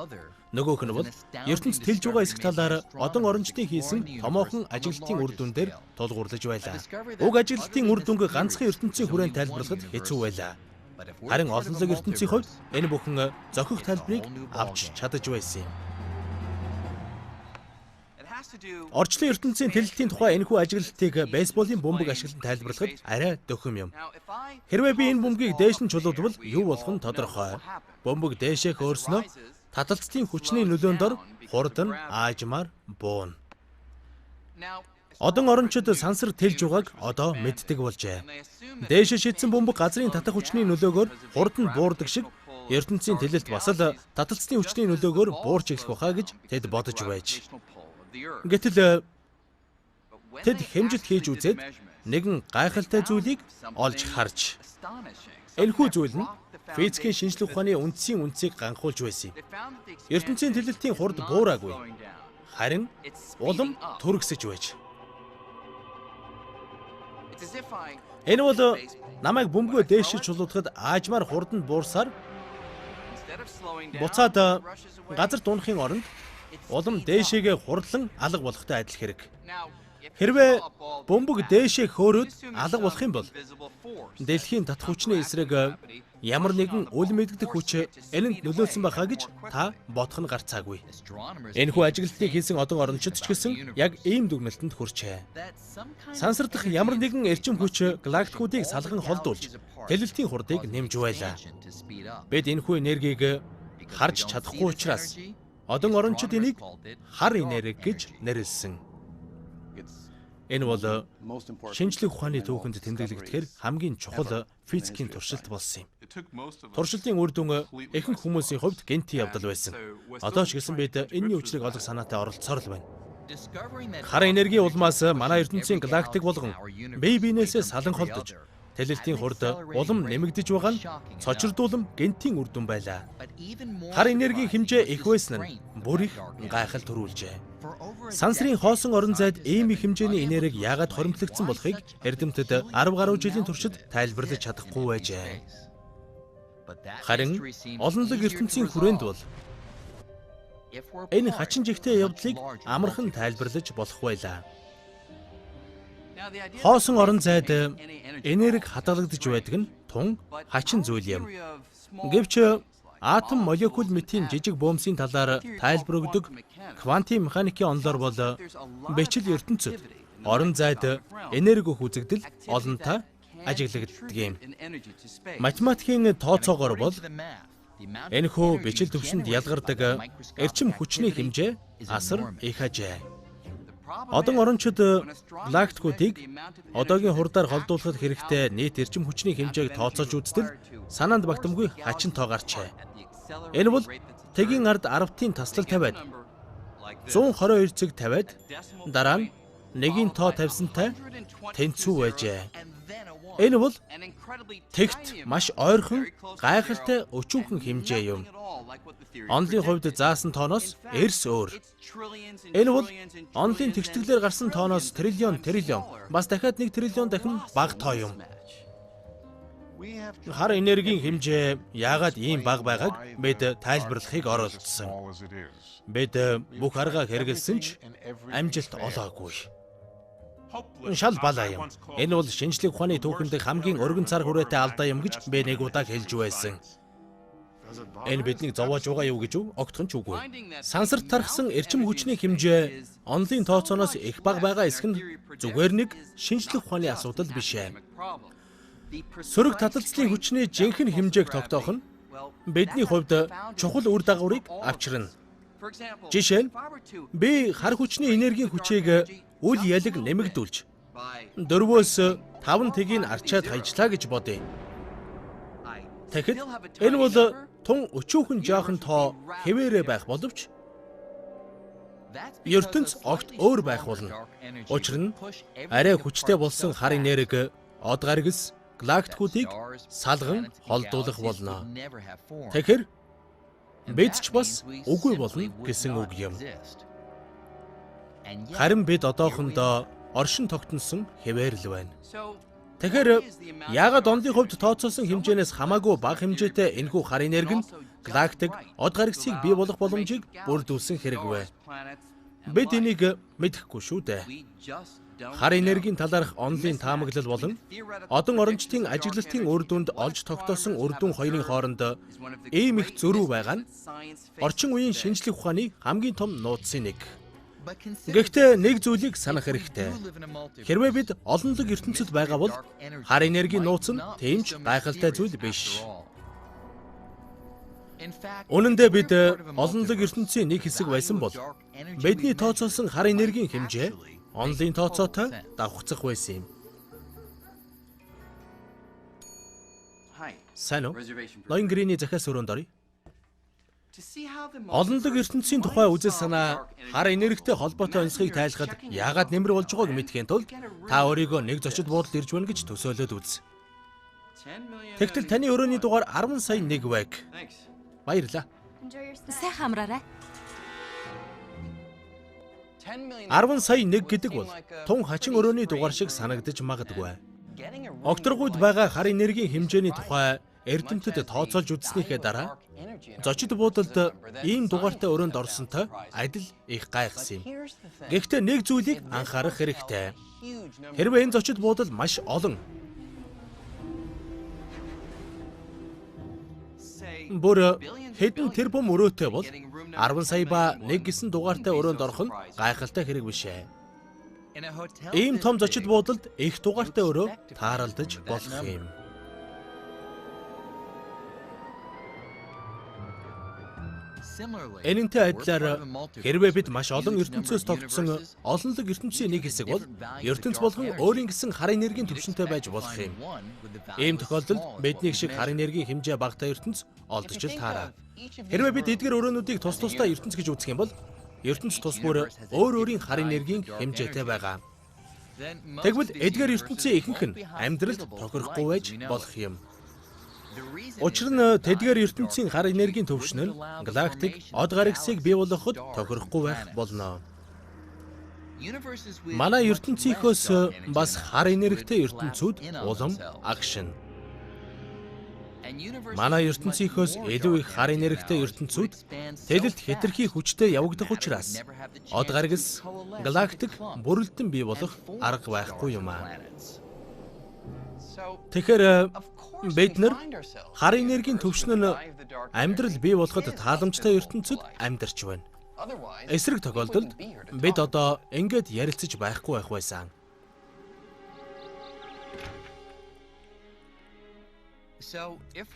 Нөгөөх нь бол ертөнц тэлж байгаа хэсэг талаар одон орончдын хийсэн томоохон ажиглалтын үр дүн дээр тулгуурлаж байлаа. Уг ажиглалтын үр дүнг ганцхан ертөнцийн хүрээнд тайлбарлахад хэцүү байлаа. Харин олонлог ертөнцийн хувьд энэ бүхэн зохих тайлбарыг авч чадаж байсан юм. Орчлон ертөнцийн тэлэлтийн тухай энэхүү ажиглалтыг бейсболын бөмбөг ашиглан тайлбарлахад арай дөхөм юм. Хэрвээ би энэ бөмбөгийг дээш нь чулуудвал юу болох нь тодорхой. Бөмбөг дээшээ хөөрснөө таталцлын хүчний нөлөөнд ор хурд нь аажмаар бууна. Одон орончид сансар тэлж байгааг одоо мэддэг болжээ. Дээшээ шидсэн бөмбөг газрын татах хүчний нөлөөгөөр хурд нь буурдаг шиг ертөнцийн тэлэлт бас л таталцлын хүчний нөлөөгөөр буурч эхлэх байхаа гэж тэд бодож байж. Гэтэл тэд хэмжилт хийж үзээд нэгэн гайхалтай зүйлийг олж харж энэхүү зүйл нь физикийн шинжлэх ухааны үндсийн үндсийг ганхуулж байсан юм. Ертөнцийн тэлэлтийн хурд буураагүй, харин улам түргэсэж байж. Энэ бол намайг бөмбөгөө дээшээ чулуудахад аажмаар хурданд буурсаар буцаад газарт унахын оронд улам дээшээгээ хурдлан алга болохтой адил хэрэг. Хэрвээ бөмбөг дээшээ хөөрөөд алга болох юм бол дэлхийн татах хүчний эсрэг ямар нэгэн үл мэдэгдэх хүч энэнд нөлөөлсөн байхаа гэж та бодох нь гарцаагүй. Энэхүү ажиглалтыг хийсэн одон орончид ч гэсэн яг ийм дүгнэлтэнд хүрчээ. Сансар дахь ямар нэгэн эрчим хүч галактикуудыг салган холдуулж тэлэлтийн хурдыг нэмж байлаа. Бид энэхүү энергийг харж чадахгүй учраас одон орончид энийг хар энерги гэж нэрлэсэн. Энэ бол шинжлэх ухааны түүхэнд тэмдэглэгдэхээр хамгийн чухал физикийн туршилт болсон юм. Туршилтын үр дүн ихэнх хүмүүсийн хувьд гэнтийн явдал байсан. Одоо ч гэсэн бид энэний учрыг олох санаатай оролцсоор л байна. Хар энергийн улмаас манай ертөнцийн галактик болгон бие биенээсээ салан холдож тэлэлтийн хурд улам нэмэгдэж байгаа нь цочирдуулам гэнтийн үр дүн байлаа. Хар энергийн хэмжээ их байсан нь бүр их гайхал төрүүлжээ. Сансрын хоосон орон зайд ийм их хэмжээний энерги яагаад хоримтлагдсан болохыг эрдэмтэд 10 гаруй жилийн туршид тайлбарлаж чадахгүй байжээ. Харин олонлог ертөнцийн хүрээнд бол энэ хачин жигтэй явдлыг амархан тайлбарлаж болох байлаа. Хоосон орон зайд энерги хадгалагдаж байдаг нь тун хачин зүйл юм. Гэвч атом, молекул мэтийн жижиг бөөмсийн талаар тайлбар өгдөг квантын механикийн онолоор бол бичил ертөнцид орон зайд энерги өгөх үзэгдэл олонтаа ажиглагддаг юм. Математикийн тооцоогоор бол энэхүү бичил төвшөнд ялгардаг эрчим хүчний хэмжээ асар их ажээ. Одон орончид галактикуудыг одоогийн хурдаар холдуулахад хэрэгтэй нийт эрчим хүчний хэмжээг тооцоолж үзтэл санаанд багтамгүй хачин тоо гарчээ. Энэ бол тэгийн ард 10-ын таслал тавиад 122 цэг тавиад дараа нь нэгийн тоо тавьсантай тэнцүү байжээ. Энэ бол тэгт маш ойрхон гайхалтай өчүүхэн хэмжээ юм. Онолын хувьд заасан тооноос эрс өөр. Энэ бол онолын тэгштгэлээр гарсан тооноос триллион триллион бас дахиад 1 триллион дахин бага тоо юм. Хар энергийн хэмжээ яагаад ийм бага байгааг бид тайлбарлахыг оролдсон. Бид бүх аргаа хэрэглэсэн ч амжилт олоогүй. Шал балаа юм. Энэ бол шинжлэх ухааны түүхэнд хамгийн өргөн цар хүрээтэй алдаа юм гэж би нэг удаа хэлж байсан. Энэ биднийг зовоож байгаа юу гэж үү? Огтхон ч үгүй. Сансарт тархсан эрчим хүчний хэмжээ онолын тооцооноос их бага байгаа эсэх нь зүгээр нэг шинжлэх ухааны асуудал биш ээ. Сөрөг таталцлын хүчний жинхэнэ хэмжээг тогтоох нь бидний хувьд чухал үр дагаврыг авчирна. Жишээ нь би хар хүчний энергийн хүчийг үл ялэг нэмэгдүүлж 4-өөс 5 тэгийг арчаад хайжлаа гэж бодъё. Тэгэхэд энэ бол тун өчүүхэн жаахан тоо хэвээрээ байх боловч ертөнц огт өөр байх болно. Учир нь арай хүчтэй болсон хар энерги од гаргас галактикуудыг салган холдуулах болно. Тэгэхээр бид ч бас үгүй болно гэсэн үг юм. Харин бид одоохондоо оршин тогтносон хэвээр л байна. Тэгэхээр яагаад онлын хувьд тооцоолсон хэмжээнээс хамаагүй бага хэмжээтэй энэхүү хар энерги нь галактик од гарагсыг бий болгох боломжийг бүрдүүлсэн хэрэг вэ? Бид энийг мэдэхгүй шүү дээ. Хар энергийн талаарх онлын таамаглал болон одон орончдын ажиглалтын үр дүнд олж тогтоосон үр дүн хоёрын хооронд ийм их зөрүү байгаа нь орчин үеийн шинжлэх ухааны хамгийн том нууцын нэг. Гэхдээ нэг зүйлийг санах хэрэгтэй. Хэрвээ бид олонлог ертөнцид байгаа бол хар энергийн нууц нь тийм ч гайхалтай зүйл биш. Үнэн дээр бид олонлог ертөнцийн нэг хэсэг байсан бол бидний тооцоолсон хар энергийн хэмжээ онлын тооцоотой давхцах байсан юм. Сайн уу? Ноён гэрээний захиас өрөөнд оръё. Олонлог ертөнцийн тухай үзэл санаа хар энергитэй холбоотой онцгийг тайлахад яагаад нэмэр болж байгааг мэдэхийн тулд та өөрийгөө нэг зочид буудалд ирж байна гэж төсөөлөд үз. Тэгтэл таны өрөөний дугаар 10 сая 1 вэг. Баярлалаа. Сайхан амраарай. 10 сая 1 гэдэг бол тун хачин өрөөний дугаар шиг санагдаж магадгүй. Огторгуйд байгаа хар энергийн хэмжээний тухай эрдэмтэд тооцоолж үзснийхээ дараа зочид буудалд ийм дугаартай өрөөнд орсонтой адил их гайхсан юм. Гэхдээ нэг зүйлийг анхаарах хэрэгтэй. Хэрвээ энэ зочид буудал маш олон бүр хэдэн тэрбум өрөөтэй бол 10 сая ба 1 гэсэн дугаартай өрөөнд орох нь гайхалтай хэрэг биш ээ. Ийм том зочид буудалд их дугаартай өрөө тааралдаж болох юм. Энэнтэй адилаар хэрвээ бид маш олон ертөнцөөс тогтсон олонлог ертөнцийн нэг хэсэг бол ертөнц болгон өөрийн гэсэн хар энергийн түвшинтэй байж болох юм. Ийм тохиолдолд бидний шиг хар энергийн хэмжээ багатай ертөнц олдож л таараа. Хэрвээ бид эдгээр өрөөнүүдийг тус тусдаа ертөнц гэж үзэх юм бол ертөнц тус бүр өөр өөрийн хар энергийн хэмжээтэй байгаа. Тэгвэл эдгээр ертөнцийн ихэнх нь амьдралд тохирохгүй байж болох юм. Учир нь тэдгээр ертөнцийн хар энергийн түвшин нь галактик од гарагсыг бий болгоход тохирохгүй байх болно. Манай ертөнцийнхөөс бас хар энергитэй ертөнцүүд улам агшина. Манай ертөнцийнхөөс илүү их хар энергитэй ертөнцүүд тэлэлт хэтэрхий хүчтэй явагдах учраас од гарагс галактик бүрэлдэн бий болох арга байхгүй юм аа. Тэгэхээр бид нар хар энергийн түвшин нь амьдрал бий болоход тааламжтай ертөнцид амьдарч байна. Эсрэг тохиолдолд бид одоо ингэж ярилцаж байхгүй байх байсан.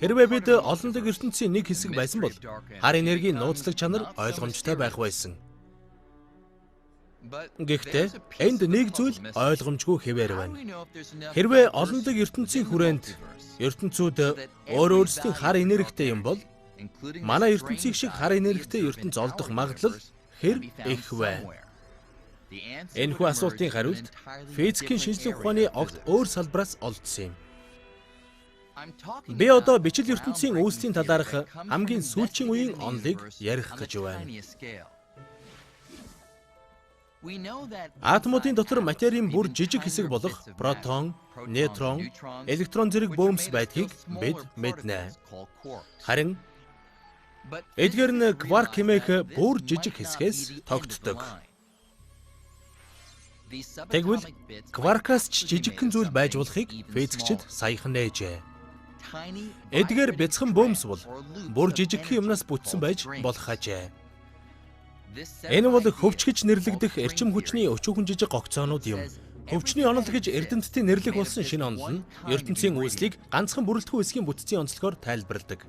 Хэрвээ бид олонлог ертөнцийн нэг хэсэг байсан бол хар энергийн нууцлаг чанар ойлгомжтой байх байсан. Гэхдээ энд нэг зүйл ойлгомжгүй хэвээр байна. Хэрвээ олонлог ертөнцийн хүрээнд ертөнцүүд өөр өөрсдийн хар энергитэй юм бол манай ертөнцийг шиг хар энергитэй ертөнц олдох магадлал хэр их вэ? Энэхүү асуултын хариулт физикийн шинжлэх ухааны огт өөр салбараас олдсон юм. Би одоо бичил ертөнцийн үүслийн талаарх хамгийн сүүлчийн үеийн онолыг ярих гэж байна. Атомуудын дотор материйн бүр жижиг хэсэг болох протон, нейтрон, электрон зэрэг бөөмс байдгийг бид мэднэ. Харин эдгээр нь кварк хэмээх бүр жижиг хэсгээс тогтдог. Тэгвэл кваркаас ч жижигхэн зүйл байж болохыг физикчид саяхан нээжээ. Эдгээр бяцхан бөөмс бол бүр жижигхэн юмнаас бүтсэн байж болох ажээ. Энэ бол хөвч гэж нэрлэгдэх эрчим хүчний өчүүхэн жижиг гогцоонууд юм. Хөвчний онол гэж эрдэмтдийн нэрлэх болсон шинэ онол нь ертөнцийн үүслийг ганцхан бүрэлдэхүүн хэсгийн бүтцийн онцлогоор тайлбарладаг.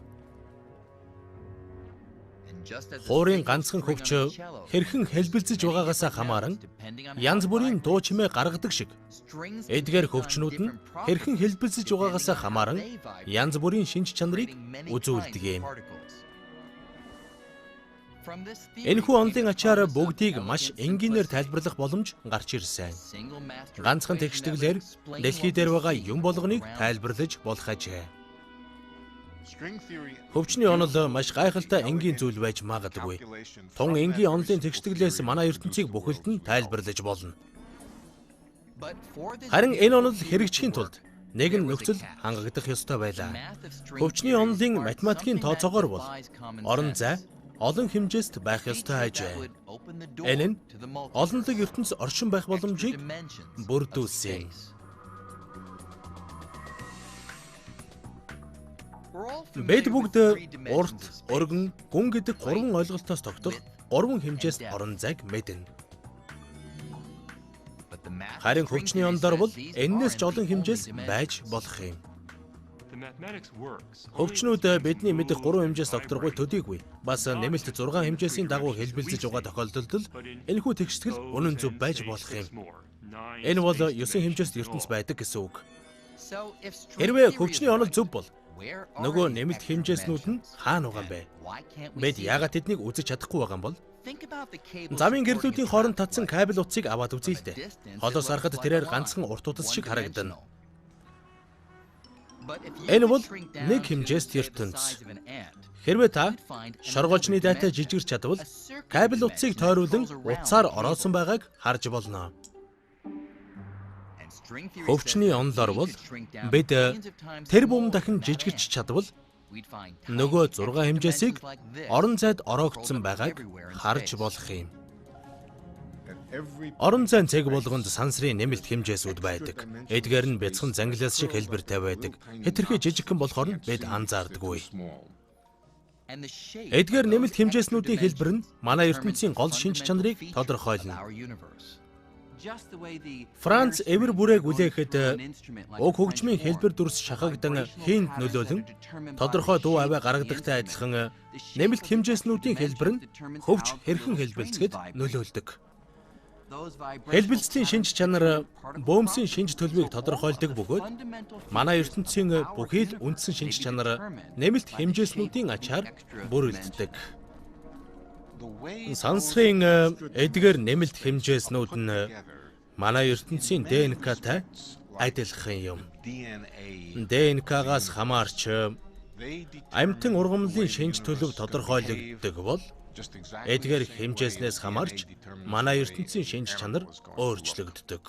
Хуурын ганцхан хөвч хэрхэн хэлбэлзэж байгаагаас хамааран янз бүрийн дуу чимээ гаргадаг шиг эдгээр хөвчнүүд нь хэрхэн хэлбэлзэж байгаагаас хамааран янз бүрийн шинж чанарыг үзүүлдэг юм. Энэхүү онолын ачаар бүгдийг маш энгийнээр тайлбарлах боломж гарч ирсэн. Ганцхан тэгштэглээр дэлхий дээр байгаа юм болгоныг тайлбарлаж болох ажээ. Хөвчний онол маш гайхалтай энгийн зүйл байж магадгүй. Тун энгийн онолын тэгштэглээс манай ертөнцийг бүхэлд нь тайлбарлаж болно. Харин энэ онол хэрэгжихийн тулд нэгэн нөхцөл хангагдах ёстой байлаа. Хөвчний онолын математикийн тооцоогоор бол орон зай олон хэмжээст байх ёстой ажээ. Энэ нь олонлог ертөнц оршин байх боломжийг бүрдүүлсэн. Бид бүгд урт, өргөн, гүн гэдэг гурван ойлголтоос тогтох гурван хэмжээст орон зайг мэднэ. Харин хөвчний онолоор бол энэнээс ч олон хэмжээс байж болох юм. Хөвчнүүд бидний мэдэх гурван хэмжээс докторгүй төдийгүй бас нэмэлт 6 хэмжээсийн дагуу хэлбэлзэж байгаа тохиолдолд л энэхүү тэгштгэл үнэн зөв байж болох юм. Энэ бол 9 хэмжээст ертөнц байдаг гэсэн үг. Хэрвээ хөвчний онол зөв бол нөгөө нэмэлт хэмжээснүүд нь хаана байгаа юм бэ? Бид яагаад тэднийг үзэж чадахгүй байгаа юм бол? Замын гэрлүүдийн хооронд татсан кабель утсыг аваад үзье л дээ. Холоос харахад тэрээр ганцхан урт утас шиг харагдана. Энэ бол нэг хэмжээст ертөнц. Хэрвээ та шоргоолжны дайтай жижигэрч чадвал кабель утсыг тойруулан утсаар ороосон байгааг харж болно. Хөвчний онолоор бол бид тэр бум дахин жижигэрч чадвал нөгөө 6 хэмжээсийг орон зайд ороогдсон байгааг харж болох юм. Орон зайн цэг болгонд сансрын нэмэлт хэмжээсүүд байдаг. Эдгээр нь бяцхан зангилаас шиг хэлбэртэй байдаг. Хэтэрхий жижигхэн болохоор нь бид анзаардаггүй. Эдгээр нэмэлт хэмжээснүүдийн хэлбэр нь манай ертөнцийн гол шинж чанарыг тодорхойлно. Франц эвэр бүрээг үлээхэд уг хөгжмийн хэлбэр дүрс шахагдан хийнд нөлөөлөн тодорхой дуу авиа гаргадагтай адилхан нэмэлт хэмжээснүүдийн хэлбэр нь хөвч хэрхэн хэлбэлцэхэд нөлөөлдөг. Хэлбэлцлийн шинж чанар бөөмсийн шинж төлөвийг тодорхойлдог бөгөөд манай ертөнцийн бүхий л үндсэн шинж чанар нэмэлт хэмжээснүүдийн ачаар бүрэлддэг. Сансрын эдгээр нэмэлт хэмжээснүүд нь манай ертөнцийн ДНК-тай адилхан юм. ДНК-гаас хамаарч амьтан ургамлын шинж төлөв тодорхойлогддог бол эдгээр хэмжээснээс хамаарч манай ертөнцийн шинж чанар өөрчлөгддөг.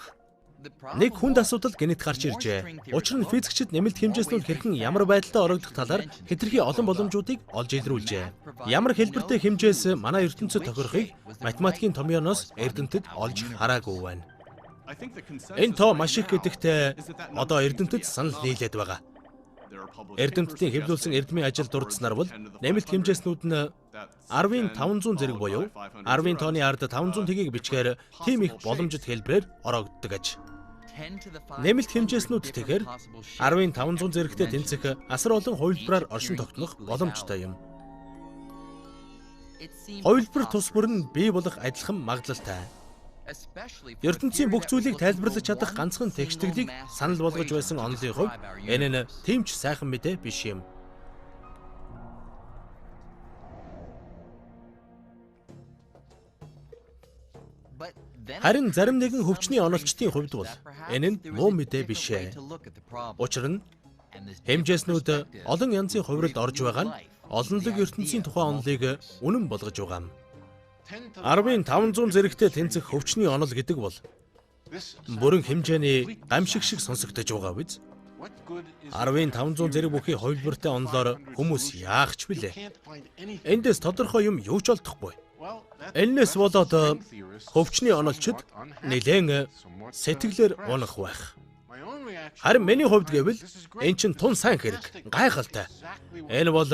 Нэг хүнд асуудал гэнэт гарч иржээ. Учир нь физикчид нэмэлт хэмжээснүүд хэрхэн ямар байдалтай ороогдох талаар хэтэрхий олон боломжуудыг олж илрүүлжээ. Ямар хэлбэртэй хэмжээс манай ертөнцид тохирохыг математикийн томьёоноос эрдэмтэд олж хараагүй байна. Энэ тоо маш их гэдэгтээ одоо эрдэмтэд санал нийлээд байгаа. Эрдэмтдийн хэвлүүлсэн эрдмийн ажил дурдсанаар бол нэмэлт хэмжээснүүд нь 10-ын 500 зэрэг буюу 10-ын тооны ард 500 тэгийг бичгээр тийм их боломжит хэлбэрээр ороогддог аж. Нэмэлт хэмжээснүүд тэгэхээр 10-ын 500 зэрэгтэй тэнцэх асар олон хувилбараар оршин тогтнох боломжтой юм. Хувилбар тус бүр нь бий болох адилхан магадлалтай. Ертөнцийн бүх зүйлийг тайлбарлаж чадах ганцхан тэгштгэлийг санал болгож байсан онолын хувьд энэ нь тийм ч сайхан мэдээ биш юм. Харин зарим нэгэн хөвчний онолчдын хувьд бол энэ нь муу мэдээ биш ээ. Учир нь хэмжээснүүд олон янзын хувиралд орж байгаа нь олонлог ертөнцийн тухай онолыг үнэн болгож байгаа юм. 10-ын 500 зэрэгтэй тэнцэх хөвчний онол гэдэг бол бүрэн хэмжээний гамшиг шиг сонсогдож байгаа биз? 10-ын 500 зэрэг бүхий хувилбартай онолоор хүмүүс яах ч билээ. Эндээс тодорхой юм юу ч олдохгүй. Эннээс болоод хөвчний онолчид нэлээн сэтгэлээр унах байх. Харин миний хувьд гэвэл эн чинь тун сайн хэрэг, гайхалтай. Энэ бол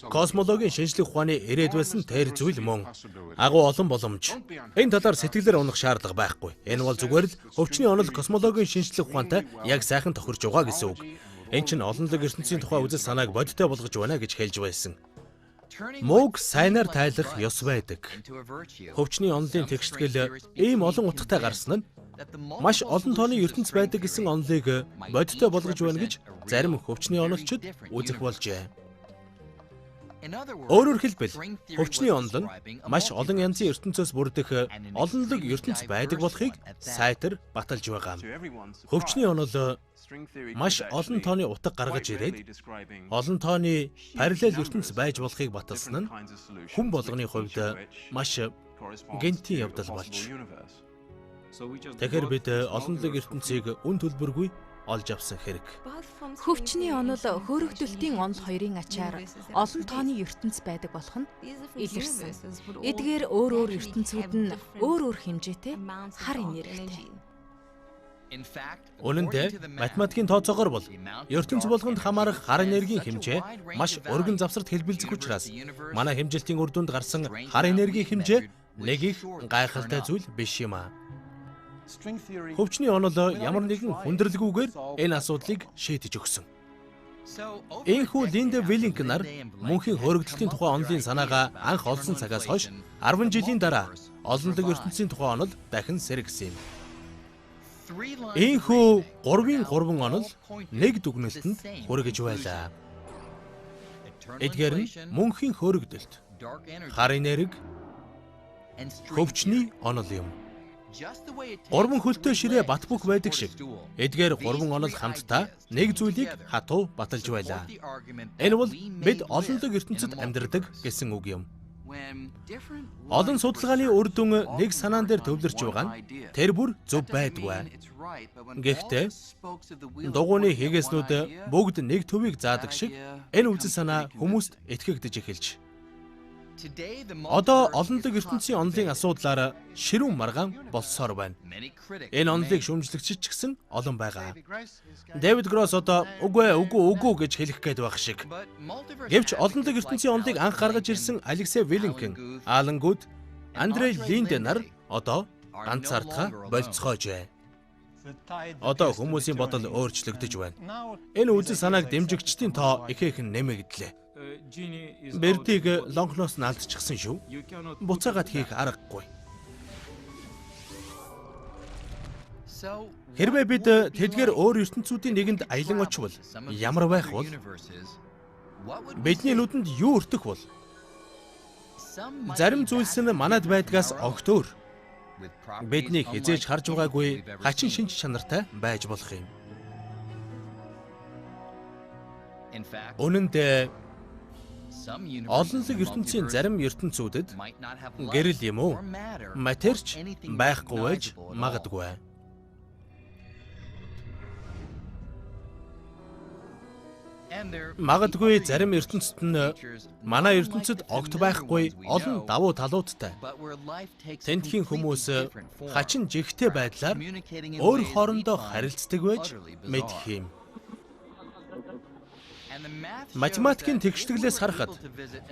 космологийн шинжлэх ухааны ирээд байсан тэр зүйл мөн. Агуу олон боломж. Энэ талаар сэтгэлээр унах шаардлага байхгүй. Энэ бол зүгээр л хөвчний онол космологийн шинжлэх ухаантай яг сайхан тохирч байгаа гэсэн үг. Эн чинь олонлог ертөнцийн тухай үзэл санааг бодиттой болгож байна гэж хэлж байсан. Мууг сайнаар тайлах ёс байдаг. Хөвчний онолын тэгштгэл ийм олон утгатай гарсан нь маш олон тооны ертөнц байдаг гэсэн онолыг бодиттой болгож байна гэж зарим хөвчний онолчид үзэх болжээ. Өөрөөр хэлбэл, хөвчний онол нь маш олон янзын ертөнцөөс бүрдэх олонлог ертөнц байдаг болохыг сайтар баталж байгаа. Хөвчний онол маш олон тооны утга гаргаж ирээд олон тооны параллел ертөнц байж болохыг баталсан нь хүн болгоны хувьд маш гэнтийн явдал болж. Тэгэхээр бид олонлог ертөнцийг үн төлбөргүй олж авсан хэрэг. Хөвчний онол хөөрөгдөлтийн онол хоёрын ачаар олон тооны ертөнц байдаг болох нь илэрсэн. Эдгээр өөр өөр ертөнцүүд нь өөр өөр хэмжээтэй хар энергитэй. Үнэн дээр математикийн тооцоогоор бол ертөнц болгонд хамаарах хар энергийн хэмжээ маш өргөн завсарт хэлбэлзэх учраас манай хэмжилтийн үр дүнд гарсан хар энергийн хэмжээ нэг их гайхалтай зүйл биш юм аа. Хөвчний онол ямар нэгэн хүндрэлгүйгээр энэ асуудлыг шийдэж өгсөн. Энэхүү Линда Виллинг нар мөнхийн хөөрөгдөлтийн тухай онолын санаагаа анх олсон цагаас хойш 10 жилийн дараа олонлог ертөнцийн тухай онол дахин сэргэсэн юм. Энэхүү 3-ын 3 онол нэг дүгнэлтэнд хүргэж байлаа. Эдгээр нь мөнхийн хөөрөгдөлт, хар энерги, хөвчний онол юм. Гурван хөлтэй ширээ бат бөх байдаг шиг эдгээр гурван онол хамтдаа нэг зүйлийг хатуу баталж байлаа. Энэ бол бид олонлог ертөнцид амьдардаг гэсэн үг юм. Олон судалгааны үр дүн нэг санаан дээр төвлөрч байгаа нь тэр бүр зөв байдгүй. Гэхдээ дугуйны хийгээснүүд бүгд нэг төвийг заадаг шиг энэ үзэл санаа хүмүүст итгэгдэж эхэлж. Одоо олонлог ертөнцийн онолын асуудлаар ширүүн маргаан болсоор байна. Энэ онолыг шүүмжлэгчид ч гэсэн олон байгаа. Дэвид Гросс одоо үгүй үгүй үгүй гэж хэлэх гээд байх шиг. Гэвч олонлог ертөнцийн онолыг анх гаргаж ирсэн Алексей Вилинкен, Алан Гуд, Андрей Линде нар одоо ганцаардхаа болцоожээ. Одоо хүмүүсийн бодол өөрчлөгдөж байна. Энэ үзэл санааг дэмжигчдийн тоо ихээхэн нэмэгдлээ. Бердийг лонхноос нь алдчихсан шүү. Буцаагаад хийх аргагүй. Хэрвээ бид тэдгээр өөр ертөнцүүдийн нэгэнд аялан очивол ямар байх вэ? Бидний нүдэнд юу өртөх бол? Зарим зүйлс нь манад байдгаас огт өөр. Бидний хизээж харж байгаагүй хачин шинж чанартай байж болох юм. Үнэн дээр олонлог ертөнцийн зарим ертөнцүүдэд гэрэл юм уу, матерч байхгүй байж магадгүй. Магадгүй зарим ертөнцид нь манай ертөнцид огт байхгүй олон давуу талуудтай. Тентхийн хүмүүс хачин жигтэй байдлаар өөр хоорондоо харилцдаг байж мэдэх юм. Математикийн тэгштэглээс харахад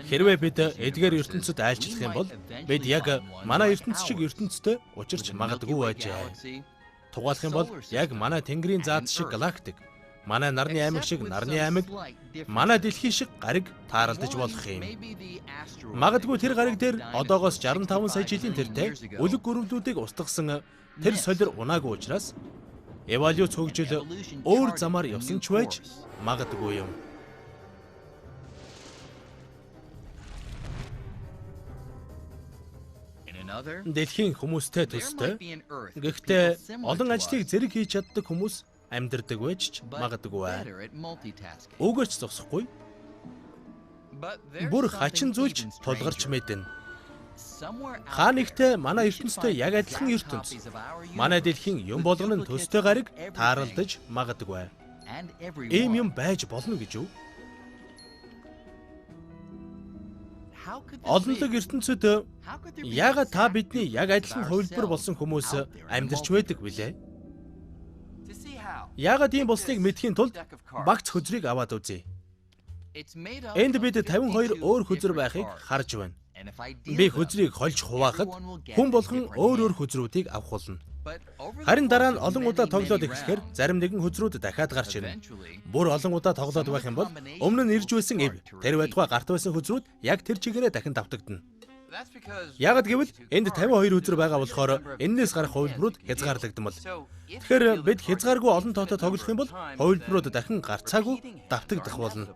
хэрвээ бид эдгээр ертөнцид айлчлах юм бол бид яг манай ертөнц шиг ертөнцтэй учирч магадгүй байжээ. Тугаалах юм бол яг манай Тэнгэрийн заад шиг галактик, манай нарны аймаг шиг нарны аймаг, манай дэлхий шиг гариг тааралдаж болох юм. Магадгүй тэр гариг дээр одоогоос 65 сая жилийн тэртээ үлэг гүрвлүүдийг устгасан тэр солир унаагүй учраас эволюц хөгжил өөр замаар явсан ч байж магадгүй юм. Дэлхийн хүмүүстэй төстэй. Гэхдээ олон ажлыг зэрэг хийж чаддаг хүмүүс амьдардаг байж ч магадгүй. Үүгээр ч зогсохгүй. Бүр хачин зүйлч тулгарч мэднэ. Хаа нэгтээ манай ертөнцтэй яг адилхан ертөнц, манай дэлхийн юм болгоно нь төстэй гариг тааралдаж магадгүй. Ийм юм байж болно гэж үү? Олонлог ертөнцид яагаад та бидний яг адилхан хувилбар болсон хүмүүс амьдарч байдаг билээ? Яагаад ийм болсныг мэдэхийн тулд багц хөзрийг аваад үзье. Энд бид 52 өөр хөзөр байхыг харж байна. Би хөзрийг хольж хуваахад хүн болгон өөр өөр хөзрүүдийг авах болно. Харин дараа нь олон удаа тоглоод эхлэхээр зарим нэгэн хөзрүүд дахиад гарч ирнэ. Бүр олон удаа тоглоод байх юм бол өмнө нь ирж байсан эв тэр байтугай гарт байсан хөзрүүд яг тэр чигээрээ дахин давтагдана. Яагаад гэвэл энд 52 хөзөр байгаа болохоор энээс гарах хувилбарууд хязгаарлагдмал. Тэгэхээр бид хязгааргүй олон тоотой тоглох юм бол хувилбарууд дахин гарцаагүй давтагдах болно.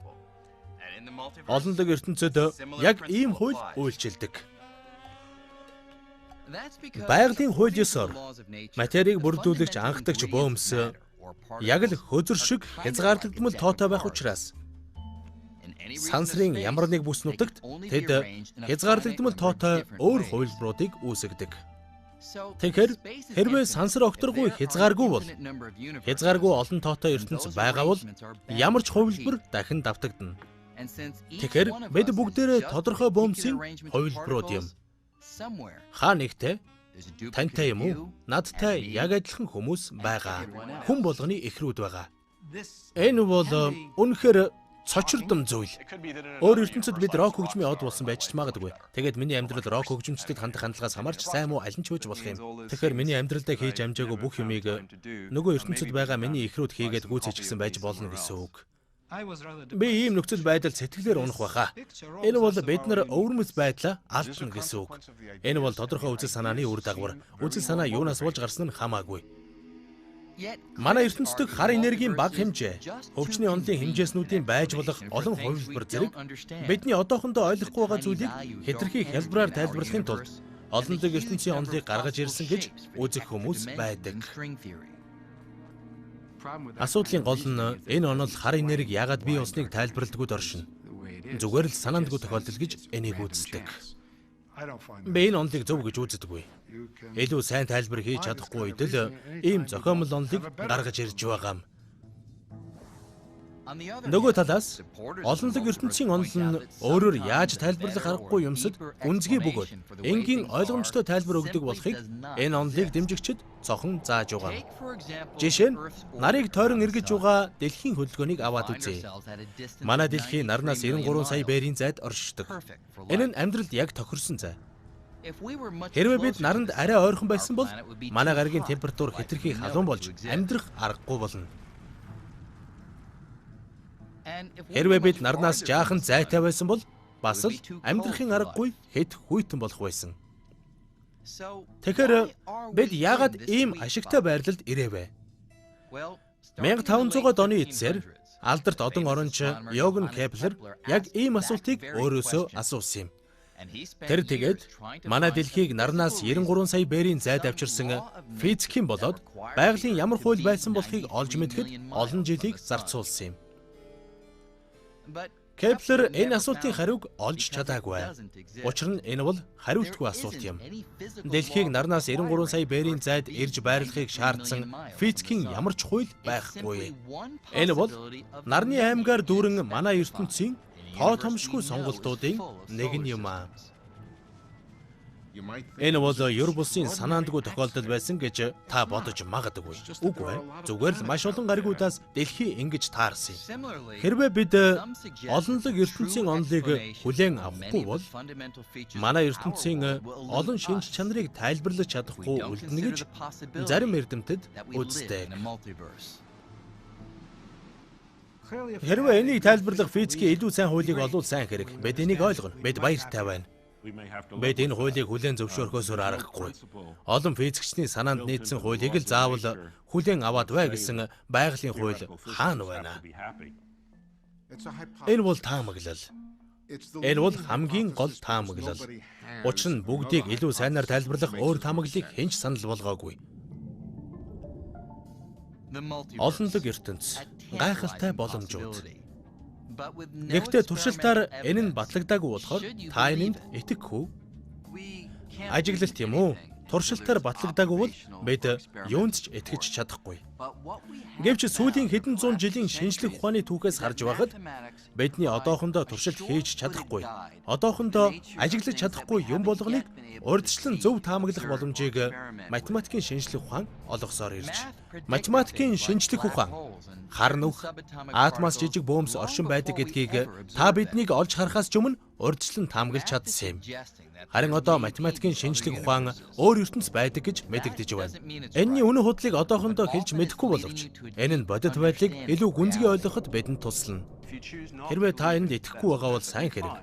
Олонлог ертөнцид яг ийм хууль үйлчилдэг. Байгалийн хууль ёсоор материйг бүрдүүлэгч анхдагч бөөмс яг л хөзөр шиг хязгаарлагдмал тоотой байх учраас сансрын ямар нэг бүс нутагт тэд хязгаарлагдмал тоотой өөр хувилбаруудыг үүсгэдэг. Тэгэхээр хэрвээ сансар огторгуй хязгааргүй бол хязгааргүй олон тоотой ертөнц байгаа бол ямар ч хувилбар дахин давтагдана. Тэгэхээр бид бүгдээрээ тодорхой бөөмсийн хувилбарууд юм. Хаа нэгтэй тантай юм уу? Надтай яг адилхан хүмүүс байгаа. Хүн болгоны эхрүүд байгаа. Энэ бол үнэхээр цочирдом зүйл. Өөр ертөнцид бид рок хөгжмийн од болсон байж ч магадгүй. Тэгээд миний амьдрал рок хөгжимчдөд хандах хандлагаас хамаарч сайн муу аль нь ч байж болох юм. Тэгэхээр миний амьдралдаа хийж амжаагүй бүх юмыг нөгөө ертөнцид байгаа миний эхрүүд хийгээд гүйцэтгэсэн байж болно гэсэн үг. Би ийм нөхцөл байдал сэтгэлээр унах байхаа. Энэ бол бид нар өвөрмөц байдлаа алдна гэсэн үг. Энэ бол тодорхой үзэл санааны үр дагавар. Үзэл санаа юунаас болж гарсан нь хамаагүй. Манай ертөнцийн хар энергийн бага хэмжээ, хөвчний онолын хэмжээснүүдийн байж болох олон хувилбар зэрэг бидний одоохондоо ойлгохгүй байгаа зүйлийг хэтэрхий хялбараар тайлбарлахын тулд олонлог ертөнцийн онолыг гаргаж ирсэн гэж үзэх хүмүүс байдаг. Асуудлын гол нь энэ онол хар энерги яагаад бий болсныг тайлбарладаггүй доршино. Зүгээр л санаандгүй тохиолдол гэж энийг үздэг. Би энэ онолыг зөв гэж үздэггүй. Илүү сайн тайлбар хийж чадахгүй үед л ийм зохиомл онолыг гаргаж ирж байгаа юм. Нөгөө талаас олонлог ертөнцийн онол нь өөрөөр яаж тайлбарлах аргагүй юмсад гүнзгий бөгөөд энгийн ойлгомжтой тайлбар өгдөг болохыг энэ онолыг дэмжигчид цохон зааж байгаа. Жишээ нь нарыг тойрон эргэж байгаа дэлхийн хөдөлгөөнийг аваад үзье. Манай дэлхий нарнаас 93 сая бээрийн зайд оршдог. Энэ нь амьдралд яг тохирсон зай. Хэрвээ бид наранд арай ойрхон байсан бол манай гаригийн температур хэтэрхий халуун болж амьдрах аргагүй болно. Хэрвээ бид нарнаас жаахан зайтай байсан бол бас л амьдрахын аргагүй хэд хүйтэн болох байсан. Тэгэхээр бид яагаад ийм ашигтай байрлалд ирээвэ? 1500-аад оны эцсээр алдарт одон оронч Йоганн Кеплер яг ийм асуултыг өөрөөсөө асуусан юм. Тэр тэгээд манай дэлхийг нарнаас 93 сая бээрийн зайд авчирсан физикийн болоод байгалийн ямар хууль байсан болохыг олж мэдэхэд олон жилийг зарцуулсан юм. Кеплер энэ асуултын хариуг олж чадаагүй. Учир нь энэ бол хариултгүй асуулт юм. Дэлхийг нарнаас 93 сая бээрийн зайд ирж байрлахыг шаардсан физикийн ямар ч хууль байхгүй. Энэ бол нарны аймгаар дүүрэн манай ертөнцийн тоо томшгүй сонголтуудын нэг нь юм аа. Энэ бол ер бусын санаандгүй тохиолдол байсан гэж та бодож магадгүй. Үгүй ээ. Зүгээр л маш олон гаригуудаас дэлхий ингэж таарсан юм. Хэрвээ бид олонлог ертөнцийн онолыг хүлээн авахгүй бол манай ертөнцийн олон шинж чанарыг тайлбарлаж чадахгүй үлдэнэ гэж зарим эрдэмтэд үздэг. Хэрвээ энийг тайлбарлах физикийн илүү сайн хуулийг олвол сайн хэрэг. Бид энийг ойлгоно. Бид баяртай байна. Бид энэ хуулийг хүлээн зөвшөөрөхөөс өөр аргагүй. Олон физикчний санаанд нийцсэн хуулийг л заавал хүлээн аваад бай гэсэн байгалийн хууль хаана байна? Энэ бол таамаглал. Энэ бол хамгийн гол таамаглал. Учир нь бүгдийг илүү сайнаар тайлбарлах өөр таамаглалыг хэн ч санал болгоогүй. Олонлог ертөнц, гайхалтай боломжууд. Гэхдээ туршилтаар энэ нь батлагдаагүй болохоор та энэнд итгэх үү? Ажиглалт юм уу? Туршилтаар батлагдаагүй бол бид юунд ч итгэж чадахгүй. Гэвч сүүлийн хэдэн зуун жилийн шинжлэх ухааны түүхээс харж байхад бидний одоохондоо туршилт хийж чадахгүй, одоохондоо ажиглаж чадахгүй юм болгоныг урьдчилан зөв таамаглах боломжийг математикийн шинжлэх ухаан олгосоор ирж. Математикийн шинжлэх ухаан хар нүх, атомаас жижиг бөөмс оршин байдаг гэдгийг та биднийг олж харахаас ч өмнө урьдчилан таамаглаж чадсан юм. Харин одоо математикийн шинжлэх ухаан өөр ертөнц байдаг гэж мэдэгдэж байна. Энэний үнэн худлыг одоохондоо хэлж мэдэхгүй боловч энэ нь бодит байдлыг илүү гүнзгий ойлгоход бидэнд туслана. Хэрвээ та энд итгэхгүй байгаа бол сайн хэрэг.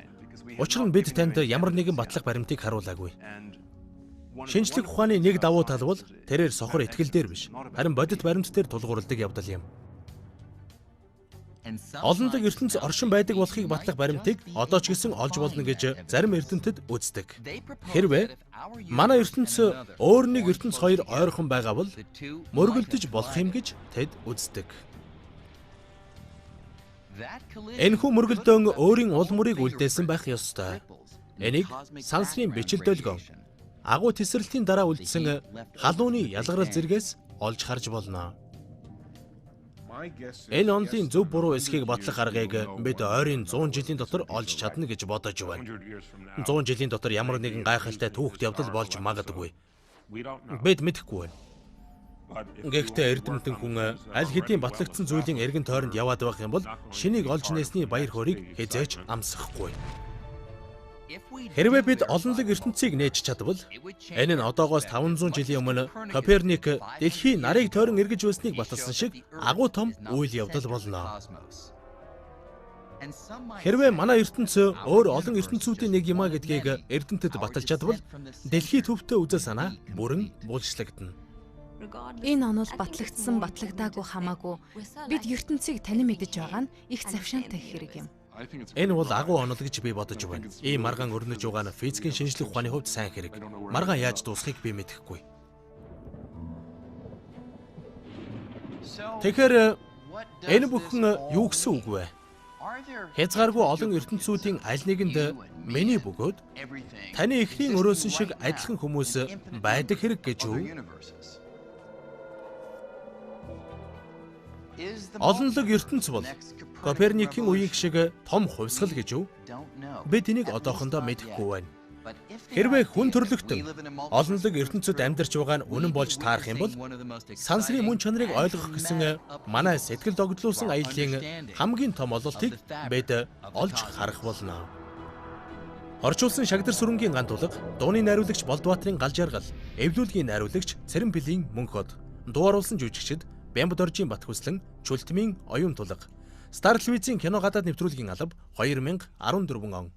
Учир нь бид танд ямар нэгэн батлах баримтыг харуулаагүй. Шинжлэх ухааны нэг давуу тал бол тэрээр сохор итгэл дээр биш, харин бодит баримт дээр тулгуурладаг явдал юм. Олонлог ертөнц оршин байдаг болохыг батлах баримтыг одоо ч гэсэн олж болно гэж зарим эрдэмтэд үздэг. Хэрвээ манай ертөнц өөр нэг ертөнц хоёр ойрхон байгаа бол мөргөлдөж болох юм гэж тэд үздэг. Энэхүү мөргөлдөөн өөрийн уул мөрийг үлдээсэн байх ёстой. Энийг сансрын бичил долгион агуу тесрэлтийн дараа үлдсэн халууны ялгарал зэргээс олж харж болно. Энэ онолын зөв буруу эсхийг батлах аргыг бид ойрын 100 жилийн дотор олж чадна гэж бодож байна. 100 жилийн дотор ямар нэгэн гайхалтай түүхт явдал болж магадгүй. Бид мэдэхгүй байна. Гэхдээ эрдэмтэн хүн аль хэдийн батлагдсан зүйлийн эргэн тойронд яваад байх юм бол шинийг олж нээсний баяр хөөрийг хэзээ ч амсахгүй. Хэрвээ бид олонлог ертөнцийг нээж чадвал энэ нь одоогоос 500 жилийн өмнө Коперник дэлхий нарыг тойрон эргэж байсныг баталсан шиг агуу том үйл явдал болно. Хэрвээ манай ертөнц өөр олон ертөнцүүдийн нэг юм а гэдгийг эрдэмтэд баталж чадвал дэлхий төвтэй үзэл санаа бүрэн булшлагдана. Энэ онол батлагдсан батлагдаагүй хамаагүй бид ертөнцийг танин мэдэж байгаа нь их завшаантай хэрэг юм. Энэ бол агуу онол гэж би бодож байна. Ийм маргаан өрнөж байгаа нь физикийн шинжлэх ухааны хувьд сайн хэрэг. Маргаан яаж дуусахыг би мэдэхгүй. Тэгэхээр энэ бүхэн юу гэсэн үг вэ? Хязгааргүй олон ертөнцүүдийн аль нэгэнд миний бөгөөд таны эхнэрийн өрөөсөн шиг адилхан хүмүүс байдаг хэрэг гэж үү? Олонлог ертөнц бол Коперникийн үеийн шиг том хувьсгал гэж үү? Бид энийг одоохондоо мэдэхгүй байна. Хэрвээ хүн төрлөختөн олонлог ертөнцид амьдарч байгаа нь үнэн болж таарах юм бол сансрын мөн чанарыг ойлгох гэсэн манай сэтгэл догдлуулсан аяллын хамгийн том ололтыг бид олж харах болно. Орчуулсан шагдар сүрэнгийн ган тулга, дууны найруулагч Болдбаатрын гал жаргал, эвлүүлгийн найруулагч Цэрэнпилийн Мөнхөд, дуу оруулсан жүжигчид Бямбдоржийн Батхүслэн, Чүлтмийн Оюун тулга. Стар телевизийн кино гадаад нэвтрүүлгийн алба 2014 он.